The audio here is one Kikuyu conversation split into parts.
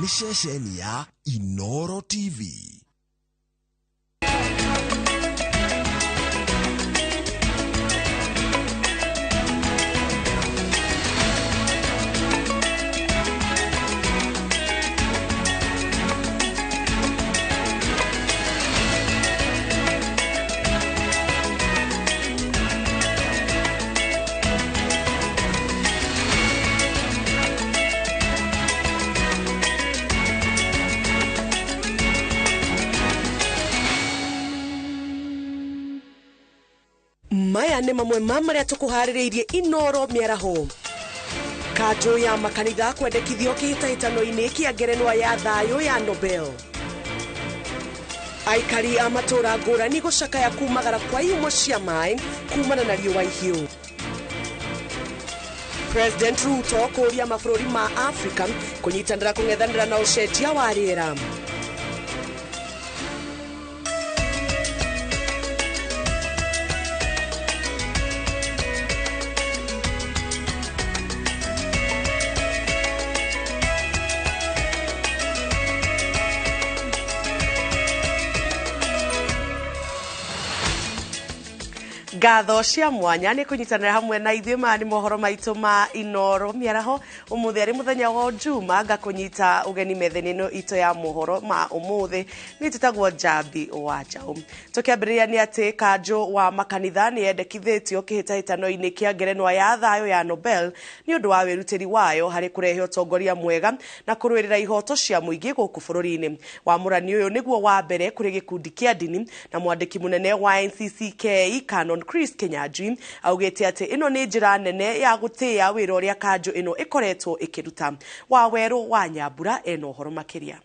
Nĩ ceceni ya Inoro TV. Maya nĩ mamwe ma marĩa tũkũharĩrĩirie Inoro mĩaraho. Kanjũ ya makanitha kwendekithio kĩhĩtahĩtano-inĩ kĩa ngerenwa ya thayũ ya Nobel. Aikari a matũra ngũrani gũcakaya kumagara kwa ihumo cia maĩ kumana na riũa ihiũ. President Ruto kũũria mabũrũri ma Afrika kũnyitanĩra kũng'ethanĩra na ũcenjia wa rĩera. Ngatho cia mwanya nĩ kũnyitanĩra hamwe na ithuĩ. Maya nĩ mohoro maitũ ma Inoro mĩaraho. Ũmũthĩ arĩ mũthenya wa Njuma, ngakũnyita ũgeni metha-inĩ ĩno itũ ya mohoro ma ũmũthĩ. Niĩ njĩtagwo Njambi wa Njaũ. Tũkĩambĩrĩria nĩ atĩ kanjũ wa makanitha nĩ yendekithĩtio kĩhĩtahĩtano-inĩ kĩa ngerenwa ya thayũ ya Nobel nĩ ũndũ wa wĩrutĩri wayo harĩ kũrehe ũtongoria mwega na kũrũĩrĩra ihoto cia mũingĩ gũkũ bũrũri-inĩ. Wamũrani ũyũ nĩguo wa mbere kũrĩ gĩkundi kĩa ndini, na mwandĩki mũnene wa NCCK Canon Chris Kinyanjui augĩte atĩ ĩno nĩ njĩra nene ya gũtĩĩa wĩra ũrĩa kanjũ ĩno ĩkoretwo ĩkĩruta. Wawerũ wa Nyambura ena ũhoro makĩria.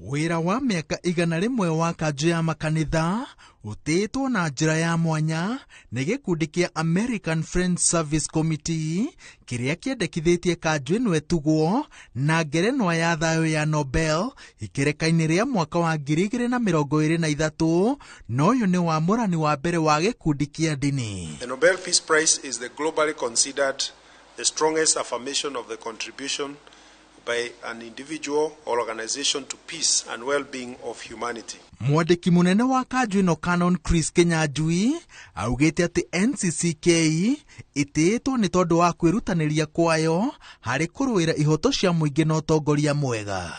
Wĩra wa mĩaka 100 wa kanjũ ya makanitha ũtĩĩtwo na njĩra ya mwanya nĩ gĩkundi kĩa American Friends Service Committee kĩrĩa kĩendekithĩtie kanjũ ĩno ĩtugwo na ngerenwa ya thayũ ya Nobel ikereka-inĩ rĩa mwaka wa 2023, na ũyũ nĩ wamũrani wa mbere wa gĩkundi kĩa ndini. The Nobel Peace Prize is the globally considered the strongest affirmation of the contribution by an individual or organization to peace and well-being of humanity. Mwandĩki mũnene wa kanjũ ĩno Canon Chris Kinyanjui augĩte atĩ NCCK ĩtĩĩtwo nĩ tondũ wa kwĩrutanĩria kwayo harĩ kũrũĩra ihoto cia mũingĩ na ũtongoria mwega.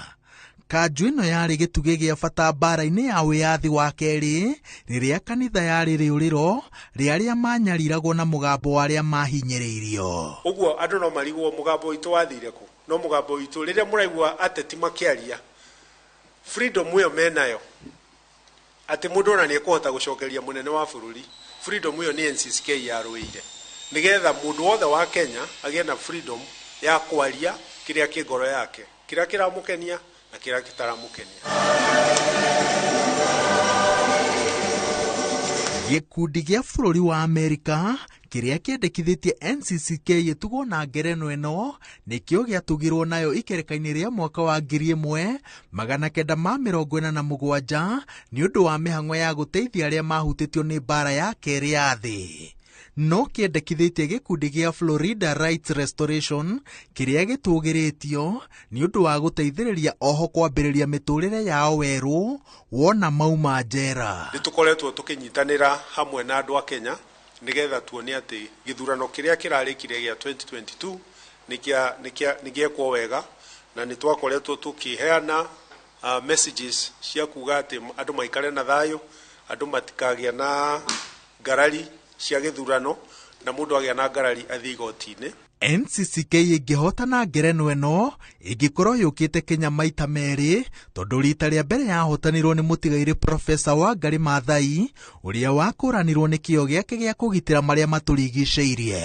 Kanjũ ĩno yarĩ gĩtugĩ gĩa bata mbara-inĩ ya wĩyathi wa kerĩ rĩrĩa kanitha yarĩ rĩũrĩro rĩa arĩa manyariragwo na mũgambo wa arĩa mahinyĩrĩirio. Ũguo andũ no marigwo mũgambo witũ wathire kũ, no mũgambo witũ rĩrĩa mũraigua ateti makĩaria freedom ĩyo menayo atĩ mũndũ ona nĩekũhota gũcokeria mũnene wa bũrũri, freedom ĩyo nĩ NCCK yarũĩire nĩgetha mũndũ wothe wa Kenya agĩe na freedom ya kwaria kĩrĩa kĩ ngoro yake, kĩrĩa kĩramũkenia na kĩrĩa gĩtaramũkenia. Gĩkundi gĩa bũrũri wa Amerika kĩrĩa kĩendekithĩtie NCCK ĩtugwo na ngerenwa ĩno nĩkĩo gĩatugirwo nayo ikereka-inĩ rĩa mwaka wa 1987 nĩ ũndũ wa mĩhang'o ya gũteithia arĩa mahutĩtio nĩ mbara ya kerĩ ya thĩ. No kĩendekithĩtie gĩkundi gĩa Florida Rights Restoration kĩrĩa gĩtũgĩrĩtio nĩ ũndũ wa gũteithĩrĩria oho kwambĩrĩria mĩtũrĩre yao werũ wona mauma njera. Nĩ tũkoretwo tũkĩnyitanĩra hamwe na andũ a Kenya nĩgetha tuone atĩ gĩthurano kĩrĩa kĩrarĩkire gĩa 2022 nĩ gĩekwo wega, na nĩ twakoretwo tũkĩheana messages cia kuga atĩ andũ maikare na thayũ, andũ matikagĩa na ngarari cia gĩthurano, na mũndũ agĩa na ngarari athiĩ igoti-inĩ. NCCK ĩngĩhotana ngerenwa ĩno ĩngĩkorwo yũkĩte Kenya maita merĩ, tondũ rita rĩa mbere yahotanirwo nĩ mũtigairĩ Profesa Wangari Maathai ũrĩa wakũranirwo nĩ kĩo gĩake gĩa kũgitĩra marĩa matũrigicĩirie.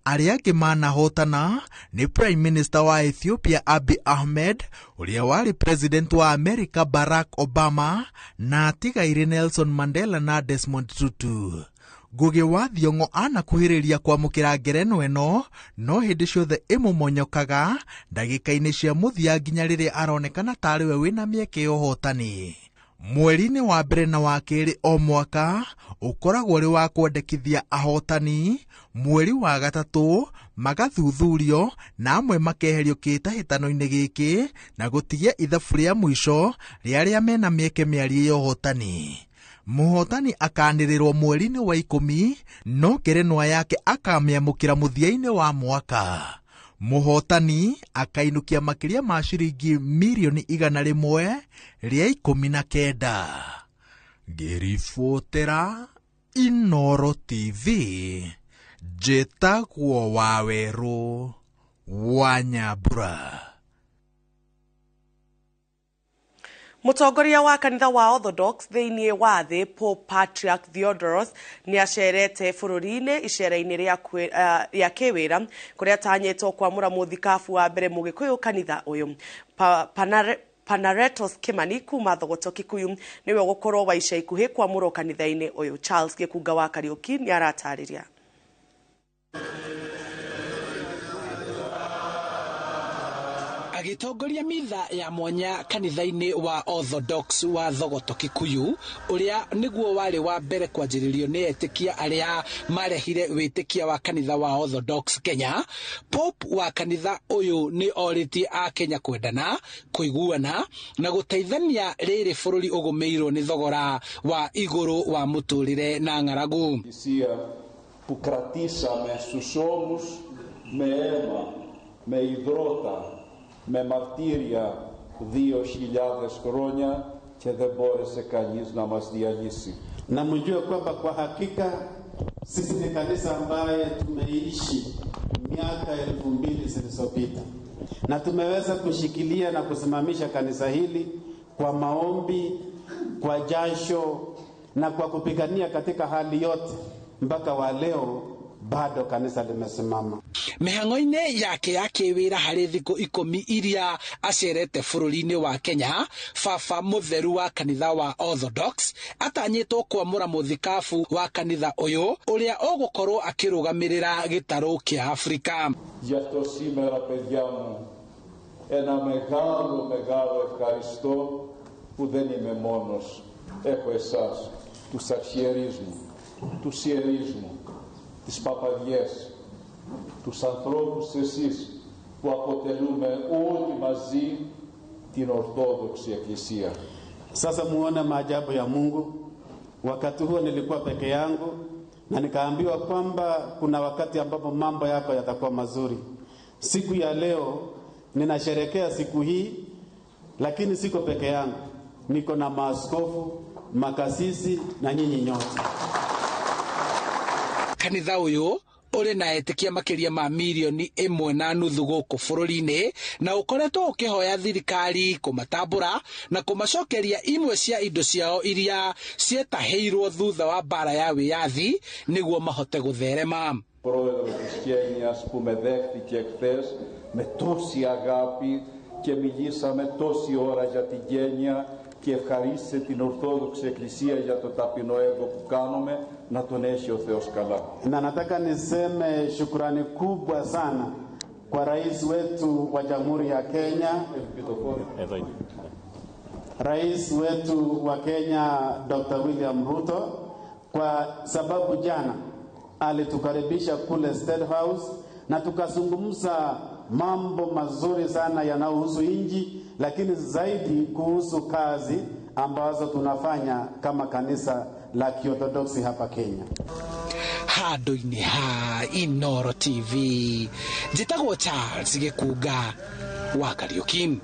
Arĩa angĩ manahotana nĩ Prime Minister wa Ethiopia Abiy Ahmed, ũrĩa warĩ President wa America Barack Obama, na atigairĩ Nelson Mandela na Desmond Tutu. Ngũgĩ wa Thiong'o anakuhĩrĩria kwamũkĩra ngerenwa ĩno, no hĩndĩ ciothe Mweri-inĩ wa mbere na wa kerĩ o mwaka ũkoragwo ũrĩ wa kwandĩkithia ahotani, mweri wa gatatũ magathuthurio na amwe makeherio kĩhĩtahĩtano-inĩ gĩkĩ na gũtigia ithabu rĩa mũico rĩa arĩa mena mĩeke mĩarie ya ũhotani. Mũhotani akanĩrĩrwo mweri-inĩ wa 10 no ngerenwa yake akamĩamũkĩra mũthia-inĩ wa mwaka. Mũhotani akainũkia makĩria ma ciringi mirioni 119. Ngĩribotera Inooro TV, njĩtagwo Wawerũ wa Nyambura. Mũtongoria wa kanitha wa Orthodox thĩinĩ wa thĩ Pope Patriarch Theodoros nĩ acerete bũrũri-inĩ icera-inĩ rĩa kĩwĩra kũrĩa atanyĩtwo kwamũra mũthikabu wa mbere mũgĩkũyũ kanitha ũyũ. Panaretos Kimani kuma Thogoto Kikuyu nĩwe ũgũkorwo wa ica ikuhĩ kwamũrwo kanitha-inĩ ũyũ. Charles Gĩkunga wa Kariũki nĩ aratarĩria. Agĩtongoria mitha ya mwanya kanitha-inĩ wa Orthodox wa Thogoto Kikuyu ũrĩa nĩguo warĩ wa mbere kwanjĩrĩrio nĩ etĩkia arĩa marehire wĩtĩkia wa kanitha wa Orthodox Kenya. Pope wa kanitha ũyũ nĩ orĩtie a Kenya kwendana, kũiguana na gũteithania rĩrĩ bũrũri ũgũmĩirwo nĩ thogora wa igũrũ wa mũtũrĩre na ng'aragu. Που κρατήσαμε στους ώμους με αίμα, με υδρότα, με μαρτύρια 2.000 χρόνια και δεν μπόρεσε κανείς να μας διαλύσει. Na mjue kwamba kwa hakika sisi ni kanisa ambaye tumeishi miaka 2000 zilizopita na tumeweza kushikilia na kusimamisha kanisa hili kwa maombi, kwa jasho na kwa kupigania katika hali yote mpaka wa leo bado kanisa limesimama. Mĩhang'o-inĩ yake ya kĩwĩra harĩ thikũ 10 iria acerete bũrũri-inĩ wa Kenya, Baba Mũtheru wa kanitha wa Orthodox atanyĩtwo kwamũra mũthikabu wa kanitha ũyũ ũrĩa ũgũkorwo akĩrũgamĩrĩra gĩtarũ kĩa Afrika. Γι' αυτό σήμερα, παιδιά μου, ένα μεγάλο μεγάλο ευχαριστώ που δεν είμαι μόνος. Έχω εσάς, τους αρχιερείς μου, τους ιερείς μου, τις παπαδιές, τους ανθρώπους εσείς που αποτελούμε όλοι μαζί την Ορθόδοξη Εκκλησία. Sasa muone maajabu ya Mungu. Wakati huo nilikuwa peke yangu na nikaambiwa kwamba kuna wakati ambapo mambo yako yatakuwa mazuri. Siku ya leo ninasherehekea siku hii, lakini siko peke yangu. Niko na maaskofu, makasisi na nyinyi nyote. Kanitha ũyũ ũrĩ na etĩkia makĩria ma mirioni 1.5 gũkũ bũrũri-inĩ na ũkoretwo ũkĩhoya thirikari kũmatambũra na kũmacokeria imwe cia indo ciao iria cietahĩirwo thutha wa mbara ya wĩyathi nĩguo mahote gũtherema. Πρόεδρο της Κένιας που με δέχτηκε χθες με τόση αγάπη και μιλήσαμε τόση ώρα για την Κένια και ευχαρίστησε την Ορθόδοξη Εκκλησία για το ταπεινό έργο που κάνουμε, να τον έχει ο Θεός καλά. Na nataka niseme shukrani kubwa sana kwa rais wetu wa Jamhuri ya Kenya, Rais wetu wa Kenya Dr. William Ruto, kwa sababu jana alitukaribisha kule State House na tukazungumza mambo mazuri sana yanayohusu nchi, lakini zaidi kuhusu kazi ambazo tunafanya kama kanisa la Kiorthodoksi hapa Kenya. Handũ-inĩ ha Inooro TV, njĩtagwo Charles Gĩkunga wa Kariũki.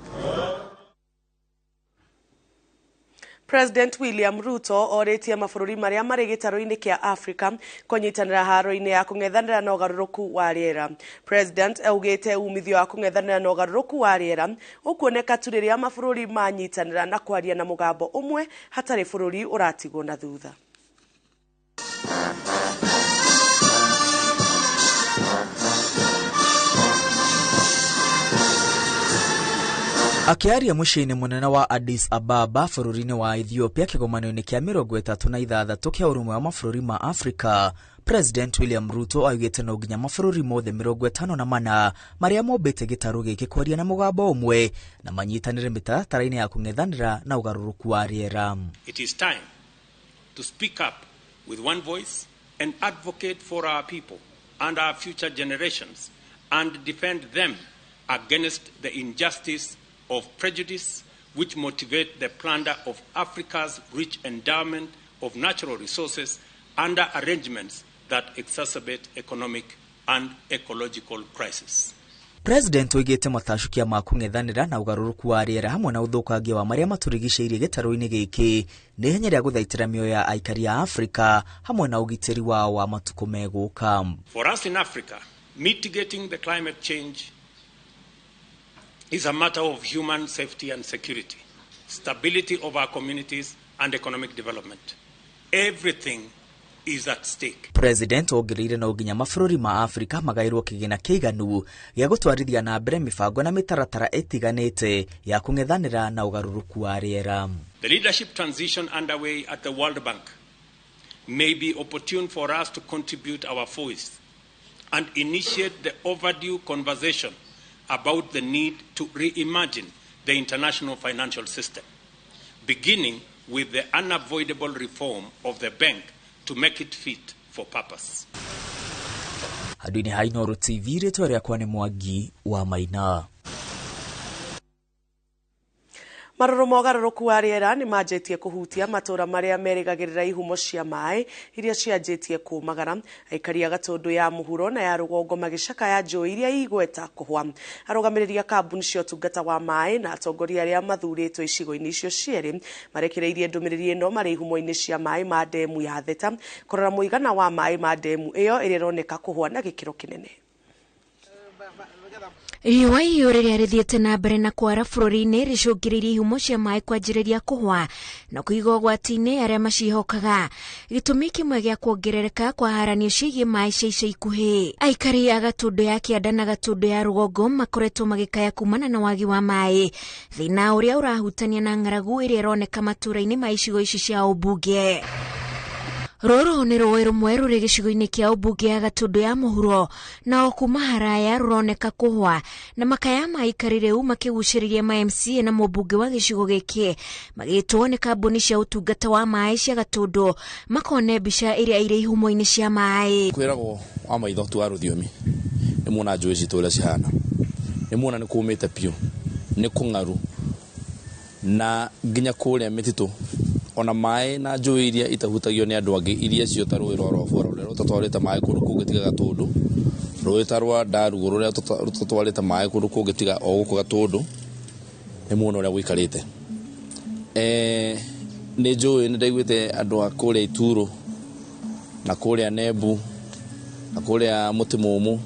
President William Ruto orĩtie mabũrũri marĩa marĩ gĩtarũ-inĩ kĩa Afrika kũnyitanĩra haro-inĩ ya kũng'ethanĩra na ũgarũrũku wa rĩera. President augĩte umithio wa kũng'ethanĩra na ũgarũrũku wa rĩera ũkuoneka tu rĩrĩa mabũrũri manyitanĩra na kwaria na mũgambo ũmwe hatarĩ bũrũri ũratigwo na thutha. Akĩaria mũciĩ-inĩ mũnene wa Addis Ababa bũrũri-inĩ wa Ethiopia kĩgomano-inĩ kĩa 36 kĩa ũrũmwe wa mabũrũri ma Afrika, President William Ruto augĩte no nginya mabũrũri mothe 54 marĩa mombĩte gĩtarũ gĩkĩ kwaria na mũgambo ũmwe na manyitanĩre mĩtaratara-inĩ ya kũng'ethanĩra na ũgarũrũku wa rĩera. It is time to speak up with one voice and advocate for our people and our future generations and defend them against the injustice of prejudice which motivate the plunder of Africa's rich endowment of natural resources under arrangements that exacerbate economic and ecological crisis. President oigĩte matacũkia ma kũng'ethanĩra na ũgarũrũku wa rĩera hamwe na ũthũkangia wa marĩa matũrigicĩirie gĩtarũ-inĩ gĩkĩ nĩ ihenya rĩa gũthaitĩra mĩoyo ya aikari a Afrika hamwe na ũgitĩri wao wa matukũ megũka. For us in Africa, mitigating the climate change is a matter of human safety and security, stability of our communities and economic development. Everything is at stake. President ongereire no nginya mabũrũri ma Afrika magaĩrwo kĩgĩna kĩiganu gĩa gũtwarithia na mbere mĩbango na mĩtaratara ĩtiganĩte ya kũng'ethanĩra na ũgarũrũku wa rĩera. The leadership transition underway at the World Bank may be opportune for us to contribute our voice and initiate the overdue conversation about the need to reimagine the international financial system, beginning with the unavoidable reform of the bank to make it fit for purpose. Handũ-inĩ ha Inooro TV, rĩtwa rĩakwa nĩ Mwangi wa Maina. Marũrũ ma ũgarũrũku wa rĩera nĩ manjĩtie kũhutia matũra marĩa merĩgagĩrĩra ihumo cia maĩ iria cianjĩtie kũmagara. Aikari a Gatũndũ ya mũhuro na ya rũgongo magĩcakaya njũĩ iria igweta kũhwa. Arũgamĩrĩri a kambuni cia ũtungata wa maĩ na atongoria arĩa mathurĩtwo icigo-inĩ icio cierĩ marekereirie ndũmĩrĩri ĩno marĩ ihumo-inĩ cia maĩ ma ndemu ya Theta kũrora mũigana wa maĩ ma ndemu ĩyo ĩrĩa ĩroneka kũhwa na gĩkĩro kĩnene. Riũa ihiũ rĩrĩa rĩthiĩte na mbere na kwara bũrũri-inĩ rĩcũngĩrĩirie ihumo cia maĩ kwanjĩrĩria kũhwa na kũiga ũgwati-inĩ arĩa macihokaga. Gĩtũmi kĩmwe gĩa kuongerereka kwa haranio ciĩgiĩ maĩ cia ica ikuhĩ. Aikari a Gatũndũ ya kĩanda na Gatũndũ ya rũgongo makoretwo magĩkaya kumana na wagi wa maĩ, thĩna ũrĩa ũrahutania na ng'aragu ĩrĩa ĩroneka matũũra-inĩ ma icigo ici cia ũmbunge. Rũrũ nĩ rũĩ rũmwe rũrĩ gĩcigo-inĩ kĩa ũmbunge ya Gatũndũ ya mũhuro na o kuma haraya rũroneka kũhwa na makaya ma aikari rĩu makĩgucĩrĩria ma MCA na mũmbunge wa gĩcigo gĩkĩ magĩtwo nĩ kambuni cia ũtungata wa maĩ cia Gatũndũ makone mbica ĩrĩa ĩrĩ ihumo-inĩ cia maĩ. Kwĩragwo wa maitho tu wa rũthiomi nĩ muona njũĩ citũ ũrĩa cihana, nĩ muona nĩ kũmĩte biũ, nĩ kũng'aru na nginya kũrĩa mĩtitũ ona maĩ na njũĩ iria itahutagio nĩ andũ angĩ iria cio ta rũĩ rwa Rwabora rũrĩa rũtatwarĩte maĩ kũndũ kũngĩ tiga Gatũndũ, rũĩ ta rwa Ndarugu rũrĩa rũtatwarĩte maĩ kũndũ kũngĩ tiga o gũkũ Gatũndũ, nĩ muona ũrĩa gũikarĩte. Nĩ njũĩ nĩ ndaiguĩte andũ a kũrĩa Ituro na kũrĩa Nembu na kũrĩa Mũtĩ Mũmũ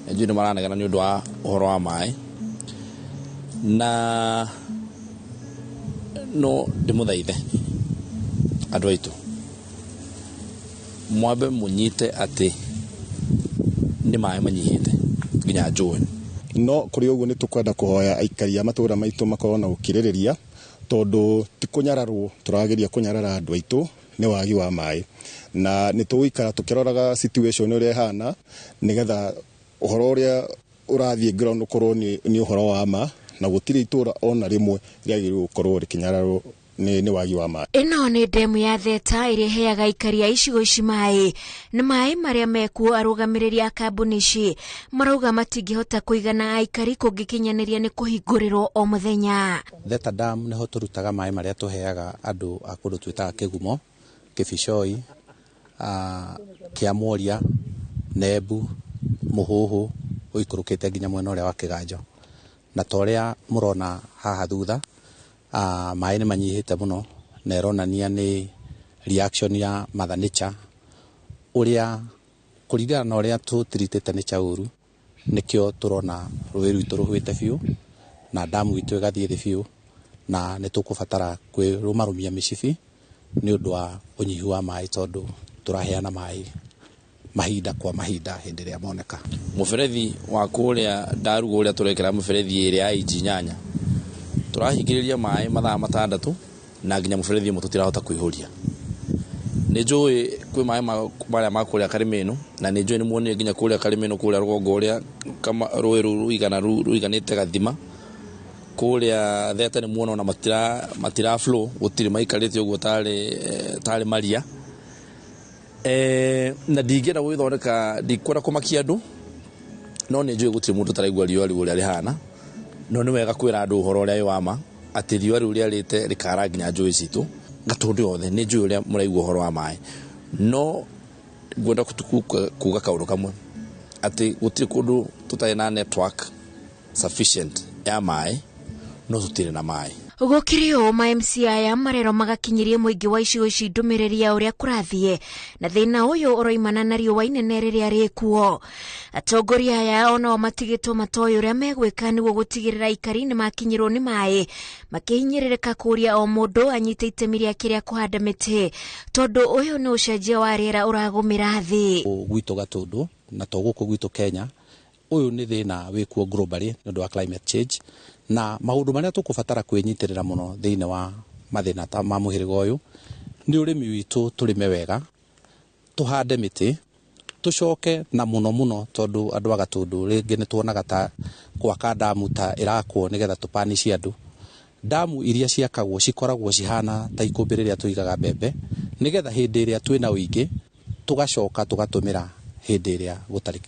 nĩ njũĩ nĩ maranegena nĩ ũndũ wa ũhoro wa maĩ na no ndĩmũthaithe andũ aitũ mwambe mũnyite atĩ nĩ maĩ manyihĩte nginya njũĩ. No kũrĩ ũguo nĩ tũkwenda kũhoya aikari a matũũra maitũ makorwo na ũkirĩrĩria tondũ ti kũnyararwo tũrageria kũnyarara andũ aitũ nĩ wagi wa maĩ na nĩ tũgũikara tũkĩroraga situation ũrĩa ĩhana nĩgetha ũhoro ũrĩa ũrathiĩ ground ũkorwo nĩ ũhoro wa ma na gũtirĩ itũũra ona rĩmwe rĩagĩrĩirwo gũkorwo rĩkĩnyararwo nĩ wagi wa maĩ. Ĩno nĩ ndemu ya Theta ĩrĩa ĩheaga aikari a icigo ici maĩ na maĩ marĩa mekuo. Arũgamĩrĩri a kambuni ici marauga matingĩhota kũigana aikari kũngĩkinyanĩria nĩ kũhingũrĩrwo o mũthenya. Theta Dam nĩho tũrutaga maĩ marĩa tũheaga andũ a kũndũ twĩtaga Kĩgumo, Kĩbicoi, Kĩamuoria, Nembu, Mũhũhũ ũikũrũkĩte nginya mwena ũrĩa wa Kĩganjo. Na ta ũrĩa mũrona haha thutha maĩ nĩ manyihĩte mũno na ĩronania nĩ reaction ya mother nature ũrĩa kũringana na ũrĩa tũtiritĩte nature ũru nĩkĩo tũrona rũĩ rwitũ rũhwĩte biũ na damu itũ ĩgathiĩ thĩ biũ na nĩ tũkũbatara kwĩrũmarũmia mĩcibi nĩ ũndũ wa ũnyihu wa maĩ tondũ tũraheana maĩ mahinda kwa mahinda hĩndĩ ĩrĩa moneka. Mũberethi wa kũrĩa Ndarugu ũrĩa tũrekĩra mũberethi ĩrĩa ya inji 8 Tũrahingĩrĩria maĩ mathaa 6 na nginya mũberethi ũmwe tũtirahota kũihũria. Nĩ njũĩ kwĩ maĩ marĩa ma kũrĩa Karĩmĩnũ, na nĩ njũĩ nĩ muonire nginya kũrĩa Karĩmĩnũ kũrĩa rũgongo ũrĩa rũĩ rũu rũiganĩte gathima. Kũrĩa Theta nĩ muona ona matira flow, gũtirĩ maikarĩte ũguo tarĩ maria. Na ndingĩenda gwĩthondeka, ndikwenda kũmakia andũ, no nĩ njũĩ gũtirĩ mũndũ ũtaraigua riũa rĩu ũrĩa rĩhana. No nĩ wega kwĩra andũ ũhoro ũrĩa wĩ wa ma, atĩ riũa rĩu rĩarĩte rĩkara nginya njũĩ citũ. Gatũndũ yothe nĩ njũĩ ũrĩa mũraigua ũhoro wa maĩ. No ngwenda kuga kaũndũ kamwe, atĩ gũtirĩ kũndũ tũtarĩ na network sufficient ya maĩ, no tũtirĩ na maĩ. Gũkĩrĩ ũũ, ma MC aya marerwo magakinyirie mũingĩ wa icigo ici ndũmĩrĩri ya ũrĩa kũrathiĩ na thĩna ũyũ ũroimana na riũa inene rĩrĩa rĩkuo. Atongoria aya onao matigĩtwo matoĩ ũrĩa megwĩka nĩguo gũtigĩrĩra aikari nĩmakinyĩrwo nĩ maĩ, makĩhinyĩrĩrĩka kũũria o mũndũ anyite itemi rĩake rĩa kũhanda mĩtĩ, tondũ ũyũ nĩ ũcenjia wa rĩera ũragũmĩra thĩ. Gwitũ Gatũndũ na to gũkũ gwitũ Kenya, ũyũ nĩ thĩna wĩkuo globally nĩ ũndũ wa climate change, na maũndũ marĩa tũkũbatara kwĩnyitĩrĩra mũno thĩinĩ wa mathĩna ta ma mũhĩrĩga ũyũ nĩ ũrĩmi witũ, tũrĩme wega, tũhande mĩtĩ, tũcoke na mũno mũno, tondũ andũ a Gatũndũ rĩngĩ nĩ tuonaga ta gwaka ndamu ta ĩrakwo nĩgetha tũpanicie andũ. Ndamu iria ciakagwo cikoragwo cihana ta ikũmbĩ rĩrĩa tũigaga mbembe, nĩgetha hĩndĩ ĩrĩa twĩna ũingĩ tũgacoka tũgatũmĩra hĩndĩ ĩrĩa gũtarĩ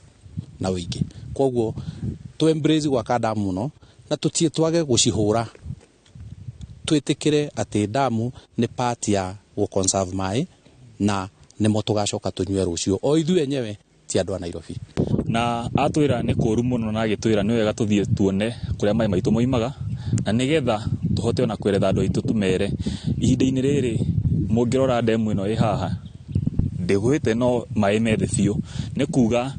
na ũingĩ. Koguo tũ embrace gwaka ndamu mũno, na tũtie twage gũcihũra, twĩtĩkĩre atĩ ndamu nĩ part ya gũ conserve maĩ, na nĩmo tũgacoka tũnyue rũciũ o ithuĩ enyewe, ti andũ a Nairobi. Na atwĩra nĩ kũũru mũno, na agĩtwĩra nĩ wega tũthiĩ tuone kũrĩa maĩ maitũ moimaga, na nĩgetha tũhote ona kweretha andũ aitũ, tũmere ihinda-inĩ rĩrĩ mũngĩrora ndemu ĩno ĩ haha ndĩgwĩte, no maĩ me thĩ biũ, nĩ kuga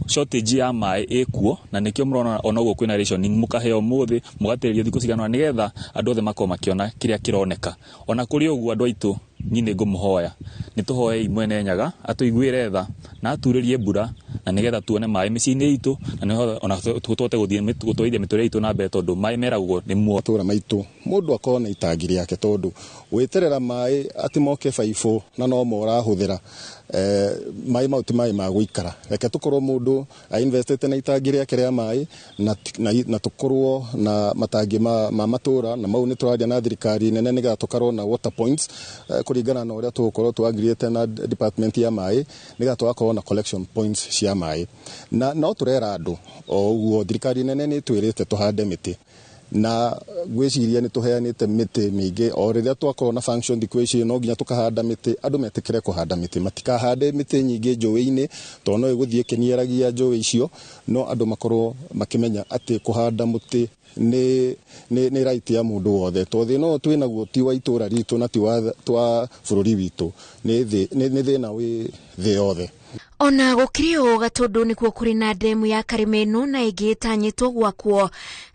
shortage ya maĩ ĩkuo, na nĩkĩo mũrona ona ũguo kwĩna rationing, mũkaheo ũmũthĩ mũgatĩrĩrio thikũ cigana ũna, nĩgetha andũ othe makorwo makĩona kĩrĩa kĩroneka. Ona kũrĩ ũguo andũ aitũ, niĩ nĩ ngũmũhoya, nĩ tũhoei Mwene Nyaga atũiguĩre tha na aturĩrie mbura, na nĩgetha tuone maĩ mĩciĩ-inĩ itũ, na nĩgetha ona tũhote gũthiĩ gũtwarithia mĩtũrĩre itũ na mbere, tondũ maĩ meragwo nĩ muoyo. Matũra maitũ mũndũ akorwo na itangi rĩake, tondũ gwĩterera maĩ atĩ moke baibũ na no mo ũrahũthĩra, maĩ mau ti maĩ ma gũikara. Reke tũkorwo mũndũ ainvestĩte na itangi rĩake rĩa maĩ, na tũkorwo na matangi ma matũra, na mau nĩ tũraria na thirikari nene nĩgetha tũkorwo na water points, kũringana na ũrĩa tũgũkorwo twagirĩte na department ya maĩ, nĩgetha tũgakorwo na collection points cia maĩ. Na no tũrera andũ o ũguo, thirikari nene nĩ ĩtwĩrĩte tũhande mĩtĩ, na ngwĩciria nĩ tũheanĩte mĩtĩ mĩingĩ. O rĩrĩa twakorwo na function thikũ ici, no nginya tũkahanda mĩtĩ, andũ metĩkĩre kũhanda mĩtĩ, matikahande mĩtĩ nyingĩ njũĩ-inĩ, tondũ no ĩgũthiĩ ĩkĩniaragia njũĩ icio. No andũ makorwo makĩmenya atĩ kũhanda mũtĩ nĩ right ya mũndũ wothe, tondũ thĩna ũyũ twĩnaguo ti wa itũra ritũ na ti wa bũrũri witũ, nĩ thĩna wĩ thĩ yothe. Ona gũkĩrĩ ũũ, Gatũndũ nĩkuo kũrĩ na ndemu ya Karĩmĩnũ na ĩngĩ ĩtanyĩtwo gwakwo,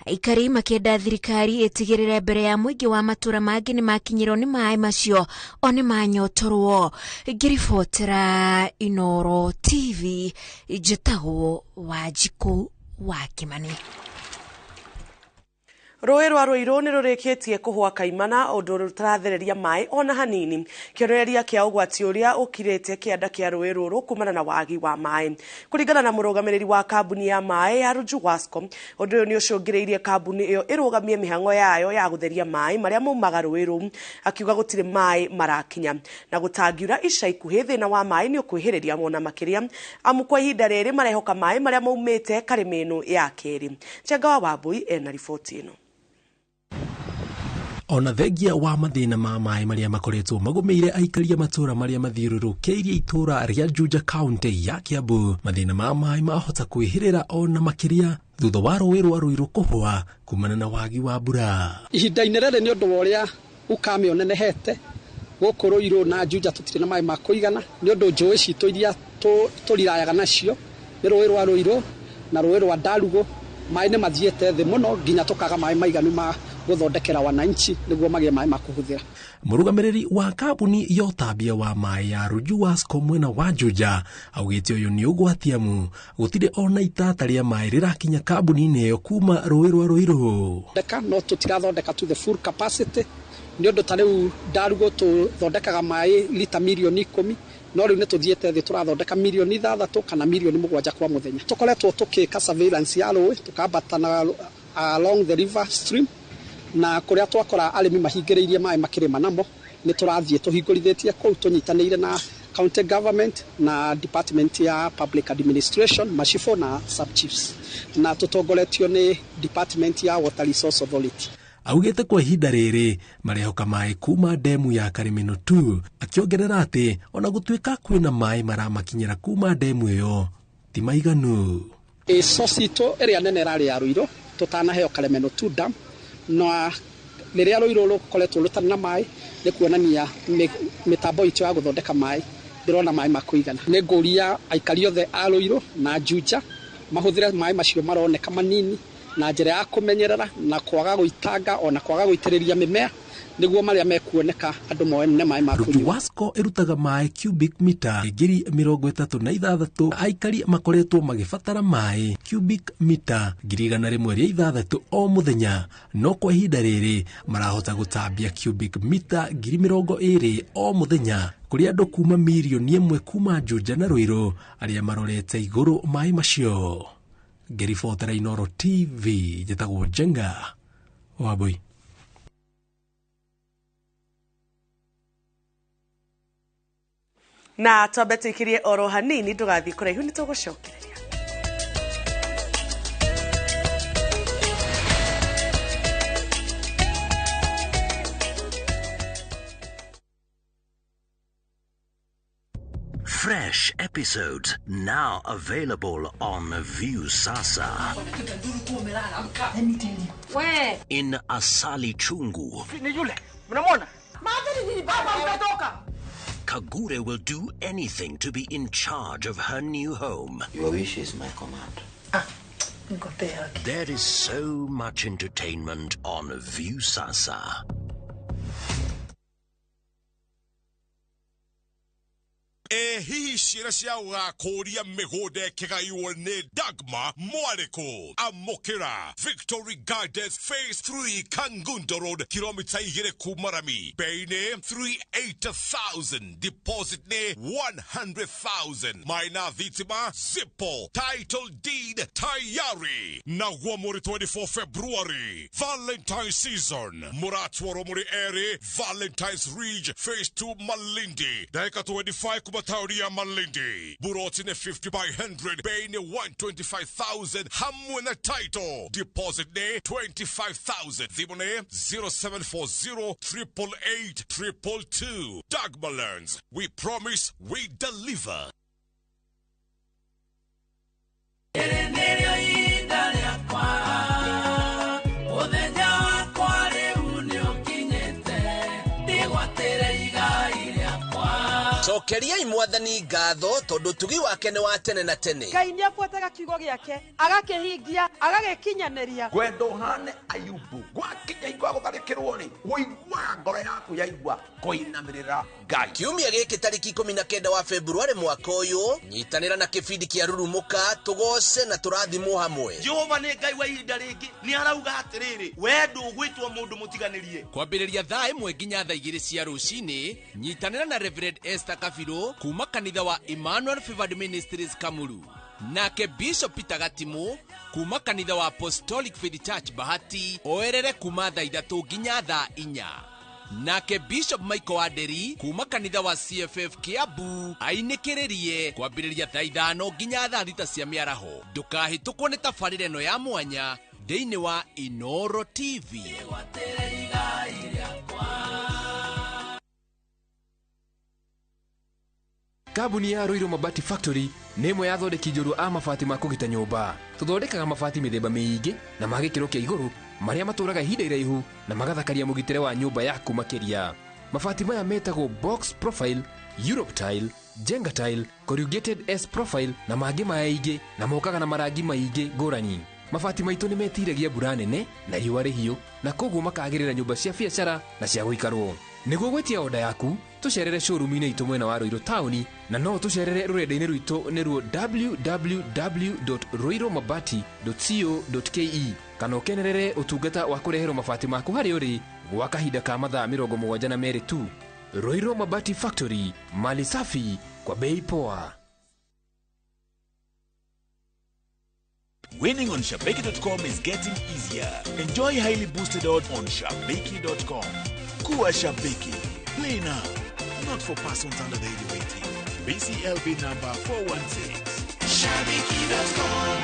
aikari makĩenda thirikari ĩtigĩrĩre mbere ya mũingĩ wa matũra mangĩ nĩmakinyĩrwo nĩ maĩ macio o nĩmanyotorwo. Ngĩribotera Inooro TV, njĩtagwo Wanjikũ wa Kĩmani. Rũĩ rwa Rũirũ nĩ rũrĩkĩtie kũhũa kaimana, ũndũ rũtarathereria maĩ ona hanini, kĩonereria kĩa ũgwati ũrĩa ũkirĩte kĩanda kĩa rũĩ rũrũ kumana na wagi wa maĩ. Kũringana na mũrũgamĩrĩri wa kambuni ya maĩ ya Ruju Wasco, ũndũ ũyũ nĩ ũcũngĩrĩirie kambuni ĩyo ĩrũgamie mĩhang'o yayo ya gũtheria maĩ marĩa maumaga rũĩ rũu, akiuga gũtirĩ maĩ marakinya na gũtangiura ica ikuhĩ thĩna wa maĩ nĩ ũkwĩhĩrĩria ona makĩria, amu kwa ihinda rĩrĩ marehoka maĩ marĩa maumĩte Karĩmĩnũ ya kerĩ. Njenga wa Wambui ena riboti ĩno. Ona thengia wa mathĩna ma maĩ marĩa makoretwo magũmĩire aikari a matũra marĩa mathiũrũrũkĩirie itũra rĩa Juja kaunti ya Kiambu, mathĩna ma maĩ mahota kwĩhĩrĩra ona makĩria thutha wa rũĩ rwa Rũirũ kũhũa kumana na wagi wa mbura. Ihinda-inĩ rĩrĩ nĩ ũndũ wa ũrĩa ukame ũnenehete gũkũ Rũirũ na Juja tũtirĩ na maĩ ma kũigana, nĩ ũndũ njũĩ citũ iria tũrirayaga nacio nĩ rũĩ rwa Rũirũ na rũĩ rwa Ndarugũ, maĩ nĩ mathiĩte thĩ mũno nginya tũkaga maĩ maiganu ma gũthondekera wananchi nĩguo magĩe maĩ ma kũhũthĩra. Mũrũgamĩrĩri wa kambuni ya ũtambia wa maĩ ya Rujuasco mwena wa Juja augĩte ũyũ nĩ ũgwati amu gũtirĩ ona itata rĩa maĩ rĩrakinya kambuni-inĩ ĩyo kuma rũĩ rwa Ruiru. No tũtirathondeka to the full capacity nĩ ũndũ ta rĩu Ndarugo tũthondekaga maĩ lita mirioni 10, no rĩu nĩ tũthiĩte thĩ tũrathondeka mirioni 6 kana mirioni 7 kwa mũthenya. Tũkoretwo tũkĩka surveillance ya rũĩ, tũkambata na along the river stream, na kũrĩa twakora arĩmi mahingĩrĩirie maĩ makĩrĩma namo nĩ tũrathiĩ tũhingũrithĩtie kũu tũnyitanĩire na county government na department ya public administration, macibũ na sub chiefs, na tũtongoretio nĩ department ya water resource authority. Augĩte kwa ihinda rĩrĩ marehoka maĩ kuma ndemu ya Karemeno 2, akĩongerera atĩ ona gũtuĩka kwĩna maĩ maramakinyĩra kuma ndemu ĩyo ti maiganu. Source itũ ĩrĩa nene ĩrarĩ ya Ruiru tũtanaheo Karemeno 2 dam, na rĩrĩa Ruiru rũkoretwo rũtarĩ na maĩ nĩ kuonania mĩtambo itũ ya gũthondeka maĩ ndĩrona maĩ ma kũigana. Nĩ ngũria aikari othe a Ruiru na Juja mahũthĩre maĩ macio maroneka manini na njĩra ya kũmenyerera na kwaga gũitanga ona kwaga gũitĩrĩria mĩmea nĩguo marĩa mekuoneka andũ mone maĩ ma kũnyua. Rujuasco ĩrutaga maĩ cubic mita 36,000. Aikari makoretwo magĩbatara maĩ cubic mita 106,000 o mũthenya, no kwa ihinda rĩrĩ marahota gũtambia cubic mita 20,000 o mũthenya kũrĩ andũ kuma mirioni 1 kuma Juja na Ruiru arĩa marorete igũrũ maĩ macio. Ngeribotera Inooro TV, njĩtagwo Njenga Wambui. Na twambe tũikirie oro hanini ndũgathiĩ kũraihu nĩ tũgũcokereria. Fresh episodes now available on Viusasa. In Asali Chungu, Kagure will do anything to be in charge of her new home. Your wish is my command. There is so much entertainment on Viusasa. Hihi ciĩra cia gũgakũria mĩgũnda ĩkĩgaiwo nĩ Dagma Mwarĩkũ. Amũkĩra Victory Gardens Phase 3 Kangundo Road, kilomita 2 kuma Rami. Bei nĩ 380,000, deposit nĩ 100,000. Maina thitima zipo, title deed tayari. Naguo mũrĩ 24 February, Valentine season. Mũratwarwo mũrĩ erĩ Valentine's Ridge Phase 2 Malindi, ndagĩka 25 kuma taũni ya Malindi. Buroti nĩ 50 by 100, bei nĩ 125,000 hamwe na title. Deposit nĩ 25,000. Thimũ nĩ 0740 888 222. Dagma Lands. We promise, we deliver. Cokeriai mwathani ngatho tondu tugi wake nĩ wa tene na tene. Ngai nĩ abuataga kiugo gĩake agakĩhingia agagĩkinyanĩria. Ngwenda ũhane Ayubu gwakinya igua gũtharĩkĩrwo rĩ, ũiguaga ngoro yaku yaigua kũinamĩrĩra Ngai. Kiumia gĩkĩ tarĩki 19 wa Februarĩ mwaka ũyũ, nyitanĩra na kĩbindi kĩa Rurumũka tũgoce na tũrathimwo hamwe. Jehova nĩ Ngai wa ihinda rĩngĩ nĩ arauga atĩrĩrĩ, we ndũgwĩtwo mũndũ mũtiganĩrie. Kwambĩrĩria thaa 1 nginya thaa 2 cia rũcinĩ, nyitanĩra na Reverend Esther Kabiru kuma kanitha wa Emmanuel Favored Ministries Kamuru, nake Bishop Peter Gatimu kuma kanitha wa Apostolic Faith Church Bahati oerere kuma thaa 3 nginya thaa 4, nake Bishop Michael Aderi kuma kanitha wa CFF Kiambu ainĩkĩrĩrie kwambĩrĩria thaa 5 nginya thaa 6 cia mĩaraho. Ndũkahĩtũkwo nĩ tabarĩra ĩno ya mwanya thĩinĩ wa Inooro TV. Kambuni ya Ruiru Mabati Factory nĩ ĩmwe ya athondeki njorua a mabati ma kũgita nyũmba. Tũthondekaga mabati mĩthemba mĩingĩ na ma gĩkĩro kĩa igũrũ marĩa matũraga ihinda iraihu na magathakaria mũgitĩre wa nyũmba yaku makĩria. Mabati maya metagwo box profile, Europe tile, Jenga tile, corrugated S profile na mangĩ maingĩ, na mokaga na marangi maingĩ ngũrani. Mabati maitũ nĩ metiragia mbura nene na riũa rĩhiũ, na koguo makagĩrĩra nyũmba cia biacara na cia gũikarwo. Nĩguo gwĩtia oda yaku tũcerere showroom-inĩ itũ mwena wa Ruiru taũni, na no tũcerere rũrenda-inĩ rwitũ nĩruo www.ruirumabati.co.ke, kana ũkenerere ũtungata wa kũreherwo mabati maku harĩa ũrĩ gwa kahinda ka mathaa 72 tu. Ruiru Mabati Factory, mali safi kwa bei poa. Winning on Shabiki.com is getting easier. Enjoy highly boosted odds on Shabiki.com. Kuwa Shabiki. Play now. Not for persons under the age of 18. BCLB number 416. Shabiki.com.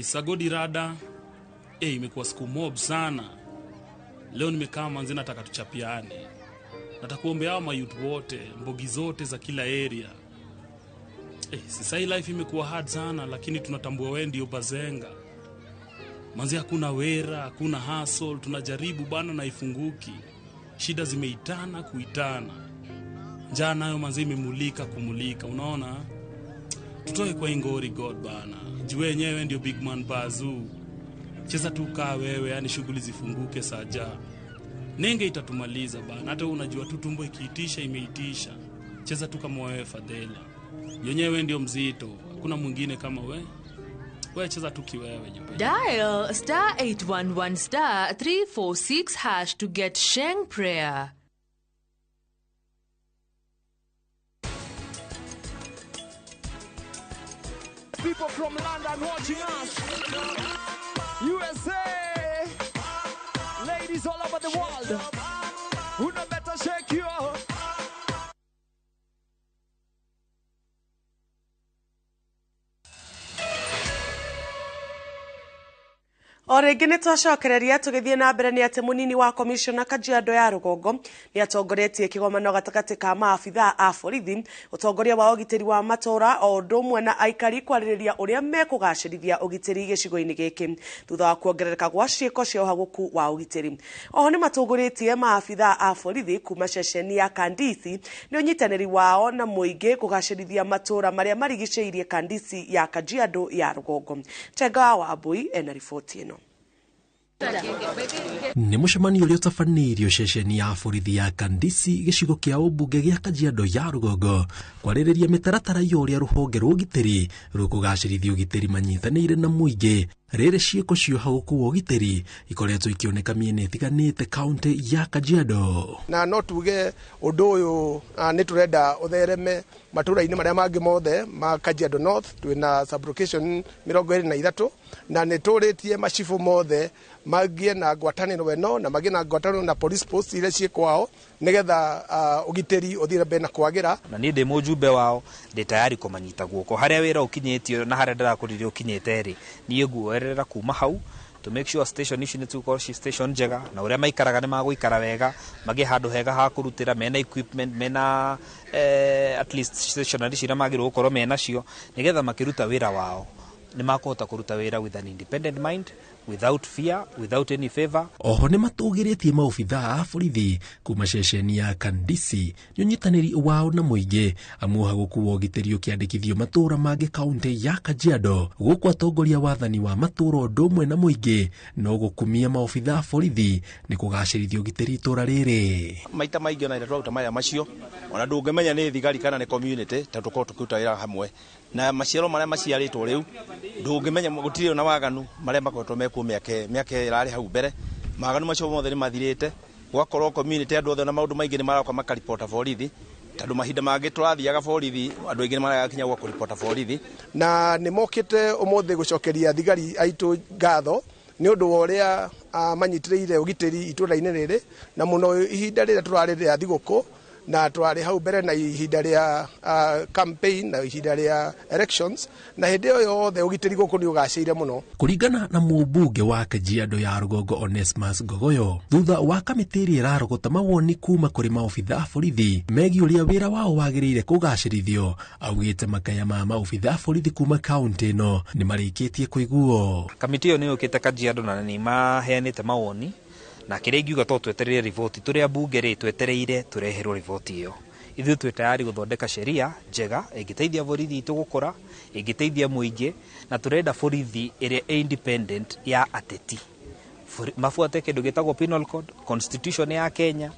Sagodi rada. Imekuwa siku mob sana. Leo nimekaa manzi nataka tuchapiane. Nataka kuombea mayouth wote, mbogi zote za kila area. Sasa hii life imekuwa hard sana, lakini tunatambua wewe ndio bazenga. Manzi hakuna wera, hakuna hustle, tunajaribu bana na ifunguki. Shida zimeitana kuitana. Njaa nayo manzi imemulika kumulika, unaona? Tutoe kwa ingori God bana. Juu wenyewe ndio big man bazoo. Cheza tu kaa wewe, yani shughuli zifunguke saja. Nenge itatumaliza bana. Hata unajua tu tumbo ikiitisha imeitisha. Cheza tu kama wewe Fadhela. Yenyewe ndio mzito, hakuna mwingine kama wewe. Wewe cheza tu kiwewe jipe. Dial star 811 star 346 hash to get Sheng prayer. People from London watching us. USA. Ladies all over the world. Who no better shake you? O rĩngĩ nĩ twacokereria tũgĩthiĩ na mbere nĩ atĩ mũnini wa komishona Kajiado ya rũgongo nĩ atongoretie kĩgomano gatagatĩ ka maabithaa a borithi, ũtongoria wa ũgitĩri wa matũũra o ũndũ ũmwe na aikari kwarĩrĩria ũrĩa mekũgacĩrithia ũgitĩri gĩcigo-inĩ gĩkĩ thutha wa kuongerereka gwa ciĩko cia ũhagũku wa ũgitĩri. Oho nĩ matũgũrĩtie maabithaa a borithi kuma ceceni ya Kandisi nĩ ũnyitanĩri wao na mũingĩ kũgacĩrithia matũũra marĩa marigicĩirie Kandisi ya Kajiado ya rũgongo. Tenga wa Wambui ena riboti ĩno. Nĩ mũcemanio ũrĩa ũtabanĩirio ceceni ya borithi ya Kandisi gĩcigo kĩa ũmbunge gĩa Kajiado ya rũgongo kwarĩrĩria mĩtaratara ya ũrĩa rũhonge rwa ũgitĩri rũkũgacĩrithia ũgitĩri manyitanĩire na mũingĩ. Rĩrĩ ciĩko cia ũhagũku wa ũgitĩri ikoretwo ikĩoneka mĩena ĩtiganĩte kaũntĩ ya Kajiado. Na no tuge ũndũ ũyũ nĩ tũrenda ũthereme matũũra-inĩ marĩa mangĩ mothe ma Kajiado North. Twĩna sublocation 23 na nĩ tũrĩtie macibũ mothe magĩe na ngwatanĩro ĩno na magĩe na ngwatanĩro na police post iria ciĩ kwao nĩgetha ũgitĩri ũthiĩ na mbere na kwagĩra. Na niĩ ndĩ mũjumbe wao, ndĩ tayari kũmanyita guoko harĩa wĩra ũkinyĩtio na harĩa ndĩrakorire ũkinyĩte rĩ, niĩ nguoerera kuma hau to make sure station ici nĩ tũgũkorwo ci station njega na ũrĩa maikaraga nĩ magũikara wega, magĩe handũ hega ha kũrutĩra, mena equipment, mena at least stationary ciria magĩrĩirwo gũkorwo menacio nĩgetha makĩruta wĩra wao nĩ makũhota kũruta wĩra with an independent mind, without fear, without any favor. Oho nĩ matũgĩrĩtie maobithaa a borithi kuma ceceni ya Kandisi nĩ ũnyitanĩri wao na mũingĩ amu ũhagũku wa ũgitĩri ũkĩandĩkithio matũũra mangĩ kaũntĩ ya Kajiado. Gũkũ atongoria wathani wa matũũra ũndũ ũmwe na mũingĩ no gũkumia maobithaa a borithi nĩ kũgacĩrithia ũgitĩri itũũra rĩrĩ. Maita maingĩ ona rĩrĩa twaruta maya macio ona ndũngĩmenya nĩ thigari kana nĩ community tondũ tũkorwo tũkĩruta wĩra hamwe na maciaro marĩa maciarĩtwo rĩu ndũngĩmenya gũtirĩ ona waganu marĩa makoretwo mekuo mĩaka ĩrarĩ hau mbere. Maganu macio mothe nĩ mathirĩte, gwakorwo community andũ othe na maũndũ maingĩ nĩ maroka makaripota borithi tondũ mahinda mangĩ tũrathiaga borithi andũ aingĩ nĩ maragakinya gwa kũripota borithi. Na nĩ mokĩte ũmũthĩ gũcokeria thigari aitũ ngatho nĩ ũndũ wa ũrĩa manyitĩrĩire ũgitĩri itũũra-inĩ rĩrĩ na mũno ihinda rĩrĩa tũrarĩ rĩa thigũkũ na twarĩ hau mbere na ihinda rĩa campaign na ihinda rĩa elections na hĩndĩ ĩyo yothe ũgitĩri gũkũ nĩ ũgacĩire mũno. Kũringana na mũmbunge wa Kajiado ya rũgongo Onesmus Ngogoyo, thutha wa kamĩtĩ ĩrĩa ĩrarogota mawoni kuma kũrĩ maobithaa a borithi megiĩ ũrĩa wĩra wao wagĩrĩire kũgacĩrithio, augĩte makaya ma maobithaa a borithi kuma kaũntĩ ĩno nĩ marĩkĩtie kũiguo. Kamĩtĩ ĩyo nĩ yũkĩte Kajiado na nĩ maheanĩte mawoni na kĩrĩa ingiuga to twetereire riboti tũrĩ ambunge rĩ twetereire tũreherwo riboti ĩyo. Ithuĩ twĩ tayari gũthondeka sheria njega ĩngĩteithia borithi itũ gũkũra, ĩngĩteithia mũingĩ, na tũrenda borithi ĩrĩa ĩ independent ya ateti. Mabuate kĩndũ gĩtagwo penal code, constitution ya Kenya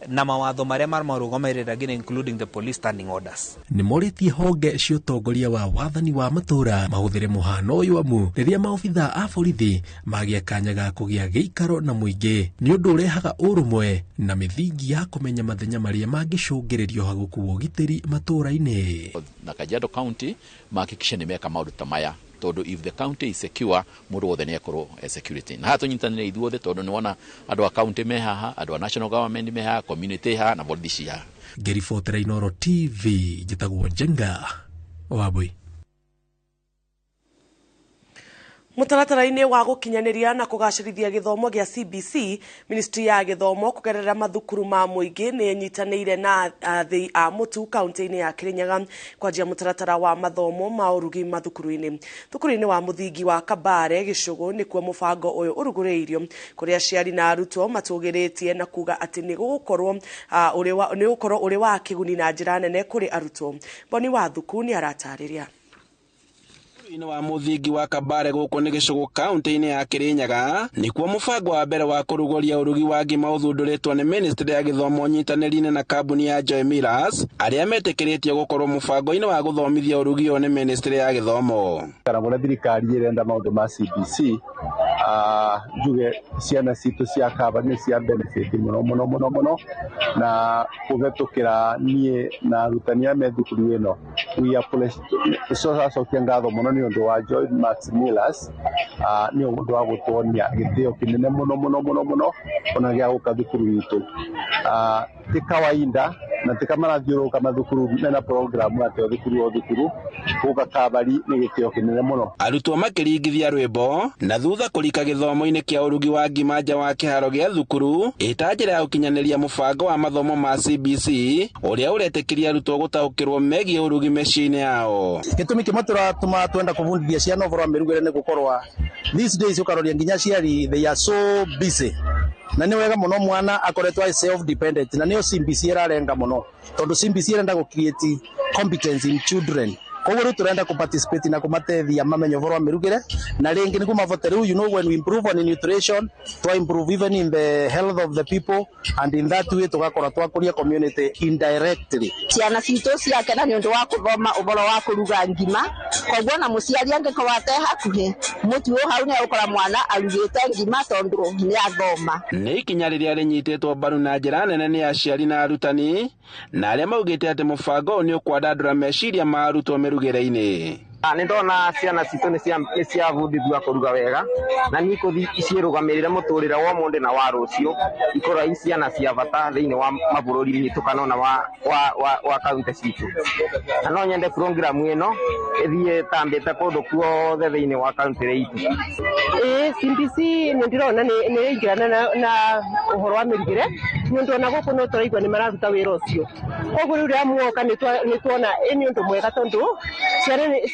na mawatho marĩa marũgamĩrĩra nginya including the police standing orders. Nĩ morĩtie honge cia ũtongoria wa wathani wa matũũra mahũthĩre mũhano ũyũ amu rĩrĩa maobitha a borithi magĩa kanya ga kũgĩa gĩikaro na mũingĩ nĩ ũndũ ũrehaga ũrũmwe na mĩthingi ya kũmenya mathenya marĩa mangĩcũngĩrĩrio haguku wa ũgitĩri matũũra-inĩ. Na Kajiado County mahakikishe nĩ meka maũndũ ta maya, tondu if the county is secure mundu wothe ni akorwo e security. Na haha tunyitanire ithuothe, tondu ni wona andu a county me haha, andu a national government me haha, community haha na borithi ci haha. Ngĩribotera Inooro TV, njĩtagwo Njenga Wambui. Mũtaratara-inĩ wa gũkinyanĩria na kũgacĩrithia gĩthomo gĩa CBC, Ministry ya gĩthomo kũgerera mathukuru ma mũingĩ nĩ ĩnyitanĩire na athĩi a mũtu kaunti-inĩ ya Kirinyaga kwanjia mũtaratara wa mathomo ma ũrugi mathukuru-inĩ. Thukuru-inĩ wa mũthingi wa Kabare Gĩcũgũ nĩkuo mũbango ũyũ ũrugũrĩirio, kũrĩa aciari na arutwo matũgĩrĩtie na kuga atĩ nĩ gũgũkorwo ũrĩ wa kĩguni na njĩra nene kũrĩ arutwo. Boni Wathuku nĩ aratarĩria. Thukuru-inĩ wa mũthingi wa Kabare gũkũ nĩ Gĩcũgũ kaunti-inĩ ya Kirinyaga nĩkuo mũbango wa mbere wa kũrugũria ũrugi wa ngima ũthundũrĩtwo nĩ Ministry ya Gĩthomo nyitanĩri-inĩ na kambuni ya Joy Millers arĩa metĩkĩrĩtio gũkorwo mũbango-inĩ wa gũthomithia ũrugi ũyũ nĩ Ministry ya Gĩthomo. Kana mũrĩa thirikari ĩrenda maũndũ ma CBC, njuge ciana citũ cia Kabare nĩ cia benefit mũno mũno mũno mũno, na kũhetũkĩra niĩ na arutani a me thukuru ĩno we tũracokia ngatho mũno nĩ ũndũ wa Joy Max Millers, nĩ ũndũ wa gũtuonia gĩtĩo kĩnene mũno mũno mũno mũno ona gĩa gũka thukuru itũ. Ti kawaida na ti marathiũrũrũka mathukuru mena program atĩ o thukuru o thukuru, gũka Kabari nĩ gĩtĩo kĩnene mũno. Arutwo makĩringithia rwĩmbo na thutha kũrika gĩthomo-inĩ kĩa ũrugi wa ngima nja wa kĩharo gĩa thukuru ĩta njĩra ya gũkinyanĩria mũbango wa mathomo ma CBC ũrĩa ũretĩkĩria arutwo gũtaũkĩrwo megiĩ ũrugi mĩciĩ-inĩ yao. Gĩtũmi kĩmwe tũratũma twenda kũbundithia ciana ũhoro wa mĩrugĩre nĩ gũkorwo these days ũkaroria nginya aciari they are so busy, na nĩ wega mũno mwana akoretwo arĩ self dependent, na nĩyo CBC ĩrarenga mũno tondũ CBC ĩrenda gũ create competence in children. Koguo rĩu tũrenda kũ participate na kũmateithia mamenye ũhoro wa mĩrugĩre, na rĩngĩ nĩguo mabote rĩu, you know, when we improve on nutrition to improve even in the health of the people, and in that way tũgakorwo twakũria community indirectly. Ciana citũ ciakena nĩ ũndũ wa kũthoma ũhoro wa kũruga ngima, koguo na mũciari angĩkorwo ate hakuhĩ mũtu ũyũ hau nĩ egũkora mwana arugĩte ngima tondũ nĩ athoma. Nĩ ikinya rĩrĩa rĩnyitĩtwo mbaru na njĩra nene nĩ aciari na arutani, na arĩa maugĩte atĩ mũbango ũyũ nĩ ũkwandandũra meciria ma arutwo mĩrugĩre-inĩ. Nĩ ndona ciana citũ nĩ ciabundithua kũruga wega, na nĩ ikũthiĩ ciĩrũgamĩrĩre mũtũrĩre wa ũmũthĩ na wa rũciũ, ikorwo i ciana cia bata thĩinĩ wa mabũrũri mitũ kana ona wa kaunti citũ. Na no nyende program ĩno ĩthiĩ ĩtambĩte kũndũ kuothe thĩinĩ wa kaunti itũ. Ĩĩ CBC nĩ ndĩrona nĩ ĩingĩrana na ũhoro wa mĩrugĩre, nĩ ũndũ ona gũkũ no tũraigua nĩ mararuta wĩra ũcio. Koguo rĩu rĩrĩa muoka nĩ tuona ĩ nĩ ũndũ mwega tondũ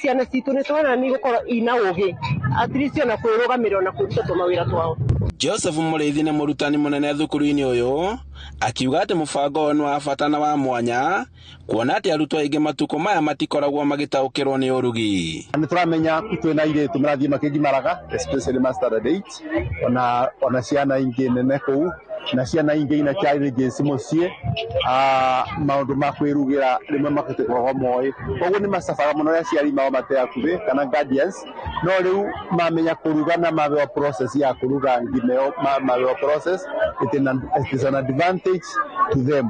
ciana citũ nĩ tuona nĩ igũkorwo ina ũgĩ at least ona kwĩrũgamĩrĩra ona kwĩruta tũmawĩra twao. Joseph Mũrĩithi nĩ mũrutani mũnene thukuru-inĩ ũyũ akiuga atĩ mũbango ũyũ nĩ wa bata na wa mwanya kuona atĩ arutwo aingĩ matukũ maya matikoragwo magĩtaũkĩrwo nĩ ũrugi. Nĩ tũramenya twĩna airĩtu marathiĩ makĩgimaraga especially ma standard 8 ona ciana ingĩ nene kũu na ciana ingĩ ina challenges mũciĩ, maũndũ ma kwĩrugĩra rĩmwe matikoragwo moĩ, koguo nĩ macabaga mũno rĩrĩa aciari mao mate hakuhĩ kana guardians, no rĩu mamenya kũruga na mabewa process ya kũruga ngima ĩyo, mabewa process it is an advantage to them,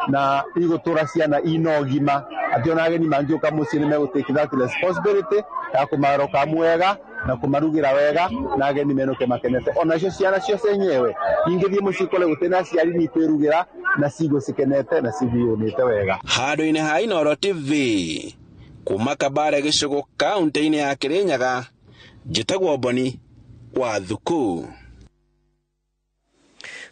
na igũtũra ciana ina ũgima atĩ ona ageni mangĩũka mũciĩ nĩ megũ take that responsibility ya kũmaroka mwega na kũmarugĩra wega na ageni menũke makenete. Onacio ciana cio cenyewe ingĩthiĩ mũciĩ kũrĩa gũtirĩ na aciari nĩ ikwĩrugĩra na ciigua cikenete na ciguĩte wega. Handũ-inĩ ha Inooro TV kuma Kabare Gĩcũgũ kaunti-inĩ ya Kĩrĩnyaga, njĩtagwo Boni wa Thuku.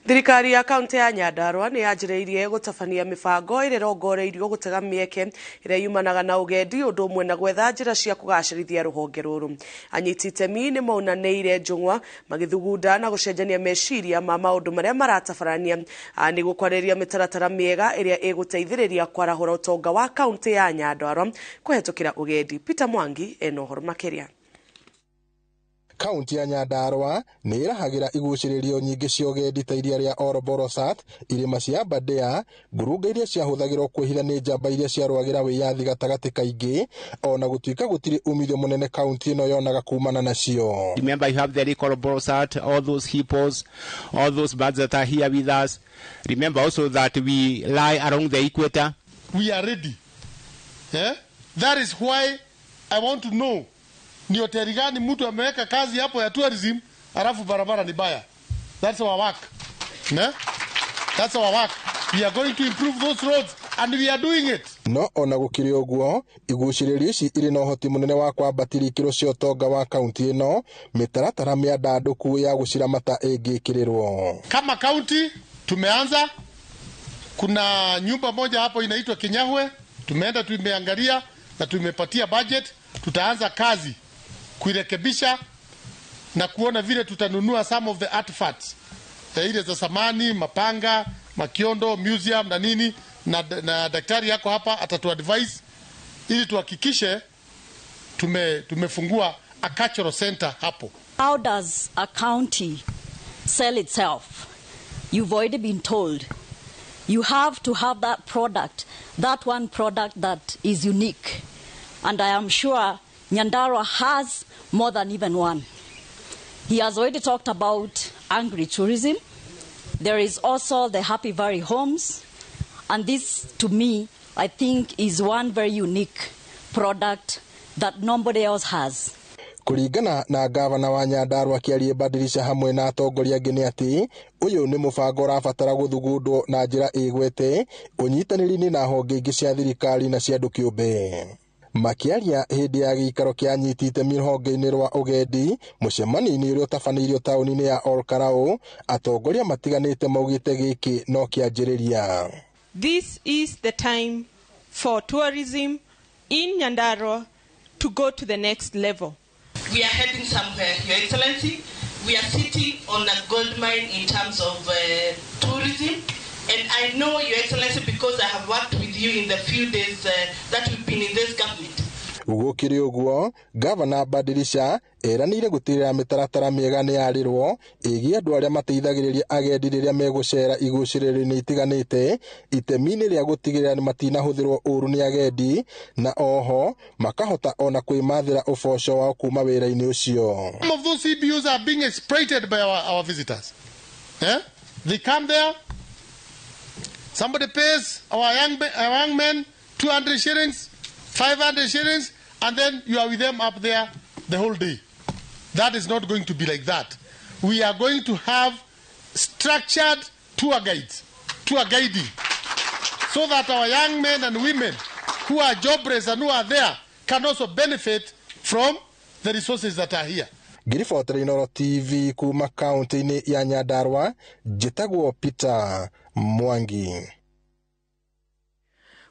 Thirikari ya kaunti ya Nyandarua nĩ yanjĩrĩirie gũtabania mĩbango ĩrĩa ĩrongoreirio gũtega mĩeke ĩrĩa yumanaga na ũgendi ũndũ ũmwe na gwetha njĩra cia kũgacĩrithia rũhonge rũrũ. Anyiti itemi nĩ maunanĩire njũng'wa magĩthugunda na gũcenjania meciria ma maũndũ marĩa maratabarania nĩguo kwarĩrĩria mĩtaratara mĩega ĩrĩa ĩgũteithĩrĩria kwarahũra ũtonga wa kaunti ya Nyandarua kũhetũkĩra ũgendi. Peter Mwangi ena ũhoro makĩria. Kaunti ya Nyandarua nĩ ĩrahagĩra igucĩrĩrio nyingĩ cia ũgendi ta iria rĩa Oroborosat, irĩma cia Aberdare, ngurunga iria ciahũthagĩrwo kwĩhitha nĩ njamba iria ciarũagĩra wĩyathi gatagatĩ kaingĩ, ona gũtuĩka gũtirĩ umithio mũnene kaunti ĩno yonaga kumana nacio. Remember, you have the Lake Oroborosat, all those hippos, all those birds that are here with us. Remember also that we lie along the equator. We are ready. Yeah? That is why I want to know ni hoteli gani mtu ameweka kazi hapo ya tourism alafu barabara ni baya. That's our work. Ne? That's our work. We are going to improve those roads and we are doing it. No ona gũkĩrĩ ũguo, igucĩrĩrio ici irĩ na ũhoti mũnene wa kwambatĩria ikĩro cia ũtonga wa kaunti ĩno, mĩtaratara mĩandandũku ya gũciramata ĩngĩkĩrĩrwo. Kama kaunti tumeanza, kuna nyumba moja hapo inaitwa Kinyahwe, tumeenda tumeangalia na tumepatia budget, tutaanza kazi kuirekebisha na kuona vile tutanunua some of the artifacts ile za samani, mapanga, makiondo, museum na nini, na daktari yako hapa atatuadvise ili tuhakikishe tumefungua a cultural center hapo. How does a county sell itself? You've already been told. You have to have that product, that one product that is unique. And I am sure Nyandarua has more than even one. He has already talked about angry tourism. There is also the Happy Valley Homes. And this, to me, I think is one very unique product that nobody else has. Kũringana na gavana wa Nyandarua Kĩarie Badirisha hamwe na atongoria angĩ nĩ atĩ ũyũ nĩ mũbango ũrabatara gũthugundwo na njĩra ĩgwete ũnyitanĩri-inĩ na honge ingĩ cia thirikari na cia andũ kĩũmbe. Makĩaria hĩndĩ ya gĩikaro kĩa anyiti itemi rũhonge-inĩ rwa ũgendi mũcemanio-inĩ ũrĩa ũtabanĩirio taũni-inĩ ya Ol Kalou, atongoria matiganĩte maugĩte gĩkĩ no kĩanjĩrĩria. This is the time for tourism in Nyandarua to go to the next level. We are heading somewhere, Your Excellency. We are sitting on a gold mine in terms of tourism. And I know, Your Excellency, because I have worked with you in the few days that we've been in this government. Gũkĩrĩ ũguo, Gavana Badirisha eranĩire gũtigĩrĩra mĩtaratara mĩega nĩ yarĩrwo ĩgiĩ andũ arĩa mateithagĩrĩria agendi rĩrĩa megũcera igucĩrĩrio-inĩ itiganĩte itemi-inĩ rĩa gũtigĩrĩra matinahũthĩrwo ũru nĩ agendi na oho makahota ona kwĩmathĩra ũboco wao kuma wĩra-inĩ ũcio. Some of those CBOs are being exploited by our visitors. Yeah? They come there, somebody pays our young men 200 shillings, 500 shillings, and then you are with them up there the whole day. That is not going to be like that. We are going to have structured tour guides, tour guiding, so that our young men and women who are jobless and who are there can also benefit from the resources that are here. Ngiribotera Inooro TV kuma kaunti-inĩ ya Nyandarua, njĩtagwo Peter Mwangi.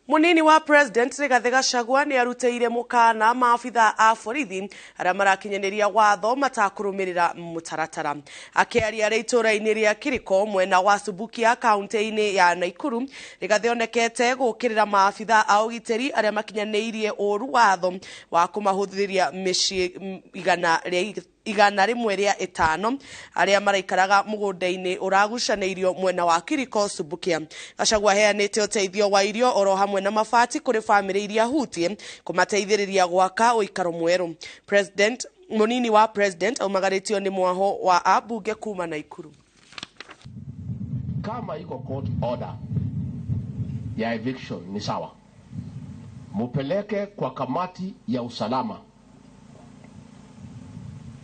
Munini wa President Rigathi Gachagua ni aruteire mukana maabitha a borithi aria marakinyaniria watho matakurumirira mutaratara. Akiaria ari itura-ini ria Kiriko mwena wa Subukia kaunti-ini ya Nakuru, Rigathi onekete gukirira maabitha a ugitiri aria makinyaniirie uru watho wa kumahuthiria micii 105 aria maraikaraga mugunda-ini uragucanĩirio mwena wa Kiriko Subukia. Gachagua aheanĩte ũteithio wa irio oro hamwe na mabati kũrĩ bamĩrĩ iria hutie kũmateithĩrĩria gwaka ũikaro mwerũ. President munini wa President aumagarĩtio nĩ mwaho wa ambunge kuma Nakuru. Kama iko court order ya eviction ni sawa, mupeleke kwa kamati ya usalama.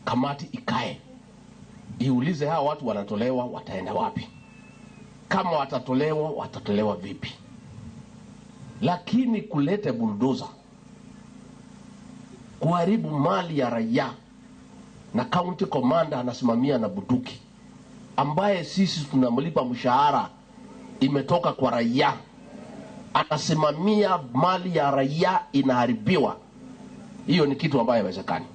Kamati ikae iulize hawa watu wanatolewa wataenda wapi, kama watatolewa watatolewa vipi. Lakini kulete bulldozer kuharibu mali ya raia na county commander anasimamia na bunduki, ambaye sisi tunamlipa mshahara imetoka kwa raia, anasimamia mali ya raia inaharibiwa, hiyo ni kitu ambayo haiwezekani.